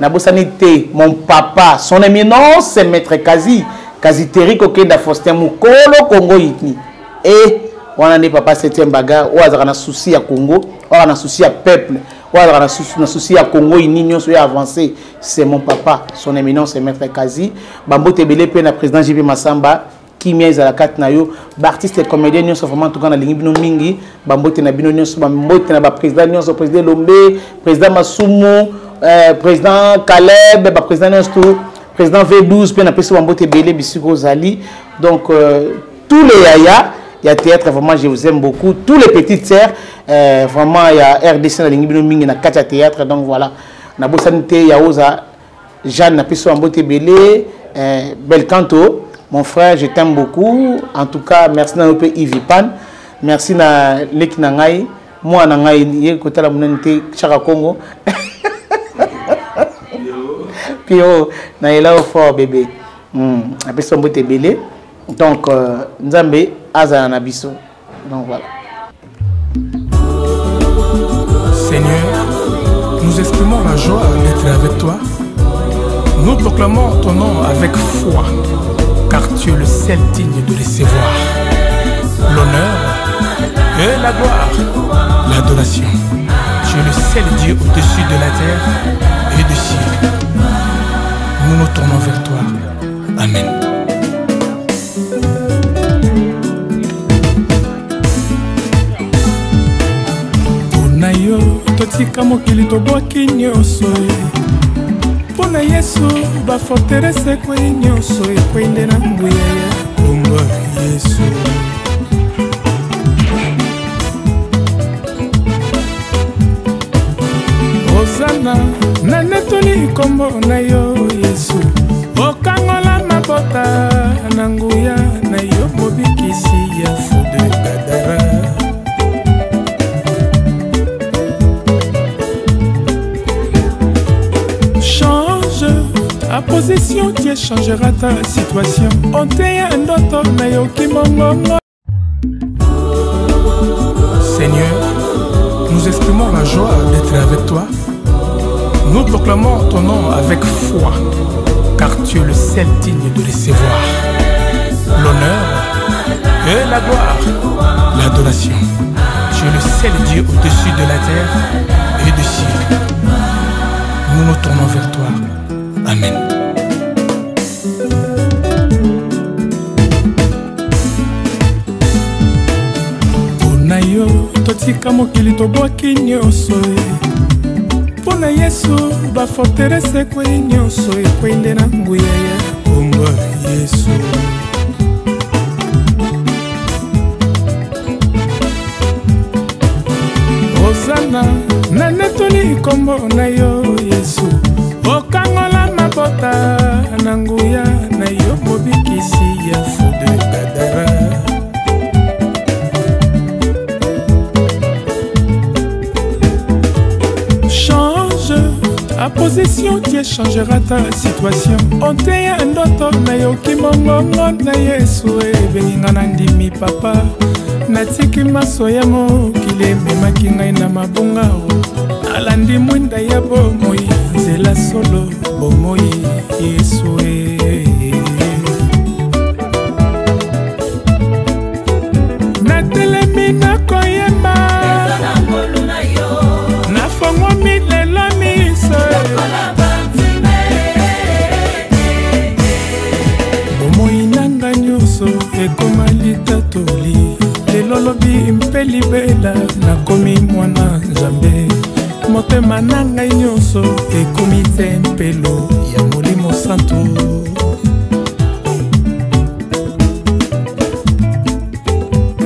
Nabosani te mon papa, son éminence c'est maître Kazi, Kazi Terry Kokenda Faustin Mukolo Congo Itni. Et wana nde papa 7e bagarre, oyo azalaka na souci ya Congo, oyo azalaka na souci ya peuple, oyo azalaka na souci ya Congo ini nyonso ya avancé, c'est mon papa, son éminence c'est maître Kazi. Bambote ebele pe na président JP Massamba, kimia ezala kati na yo, ba artiste et comédien nyonso vraiment en tout cas na lingi bino mingi, bambote na bino nyonso, bambote na ba président nyonso, président Lombe, président Masumu, président Caleb, ba président nyonso tout, président V12 pe na pesi bambote ebele bisiko ozali. Donc tous les yaya, il y a théâtre, vraiment je vous aime beaucoup. Tous les petites sœurs, vraiment il y a RDC na lingi bino mingi na kati ya théâtre. Donc voilà, na bosani te ya oza Jeanne na pesi bambote ebele, Belcanto, mon frère, je t'aime beaucoup. En tout cas, merci na yo pe Yves Pan. Merci na leki na ngai, moi na ngai ye kotala monene te Chaka Congo. Pierrot, na yela au fort bébé. Apesi bambote ebele. Donc Nzambe azala na biso. Donc voilà. Seigneur, nous exprimons la joie d'être avec toi. Nous proclamons ton nom avec foi, car tu es le seul digne de recevoir l'honneur et la gloire, l'adoration. Tu es le seul Dieu au-dessus de la terre et du ciel. Nous nous tournons vers toi. Amen. Mpona yo totika mokili tobwaki nyonso, mpona Yesu ba forteresse ekwei nyonso, ekwei nde na nguya ya kombo Yesu. Hosanna, nanetoli kombo na yo Yesu, okangola mabota na nguya na yo mobikisi ya fou de Gadara. Change ta position, tu changeras ta situation. Onteya ndoto na yo kimongongo. Seigneur, nous exprimons la joie d'être avec toi. Nous proclamons ton nom avec foi, car tu es le seul digne de recevoir l'honneur et la gloire, l'adoration. Tu es le seul Dieu au-dessus de la terre et du ciel. Nous nous tournons vers toi. Amen. Mpona yo totika mokili tobwaki nyonso, mpona Yesu ba forteresse ekwei nyonso, ekwei nde na nguya ya kombo Yesu. Hosanna, nanetoli kombo na yo Yesu, okangola mabota na nguya na yo mobikisi ya fou de Gadara. Change ta position, tu changeras ta situation. Onteya ndoto na yo kimongongo na Yesu, ebengi nga na ndimi papa. Natiki maso ya mokili ememaki ngai na mabonga o. Nalandi mwinda ya bomoi, nzela solo bomoi Yesu e. Natelemi nakoyemba, nafongwami lelo miso. Bomoi na ngai nyonso ekoma litatoli, lelo lobi mpe libela nakomi mwana Nzambe. Motema na ngai nyonso ekomi tempelo ya Molimo Santo.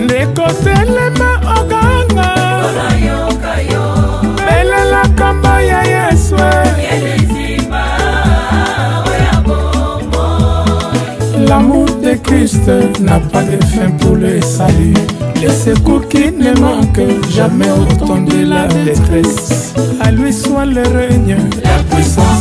Ndeko telema oganga, belela kombo ya Yesu. L'amour de Jésus-Christ n'a pas de fin pour le salut. Le secours qui ne manque jamais au temps de la détresse. À lui soit le règne, la puissance.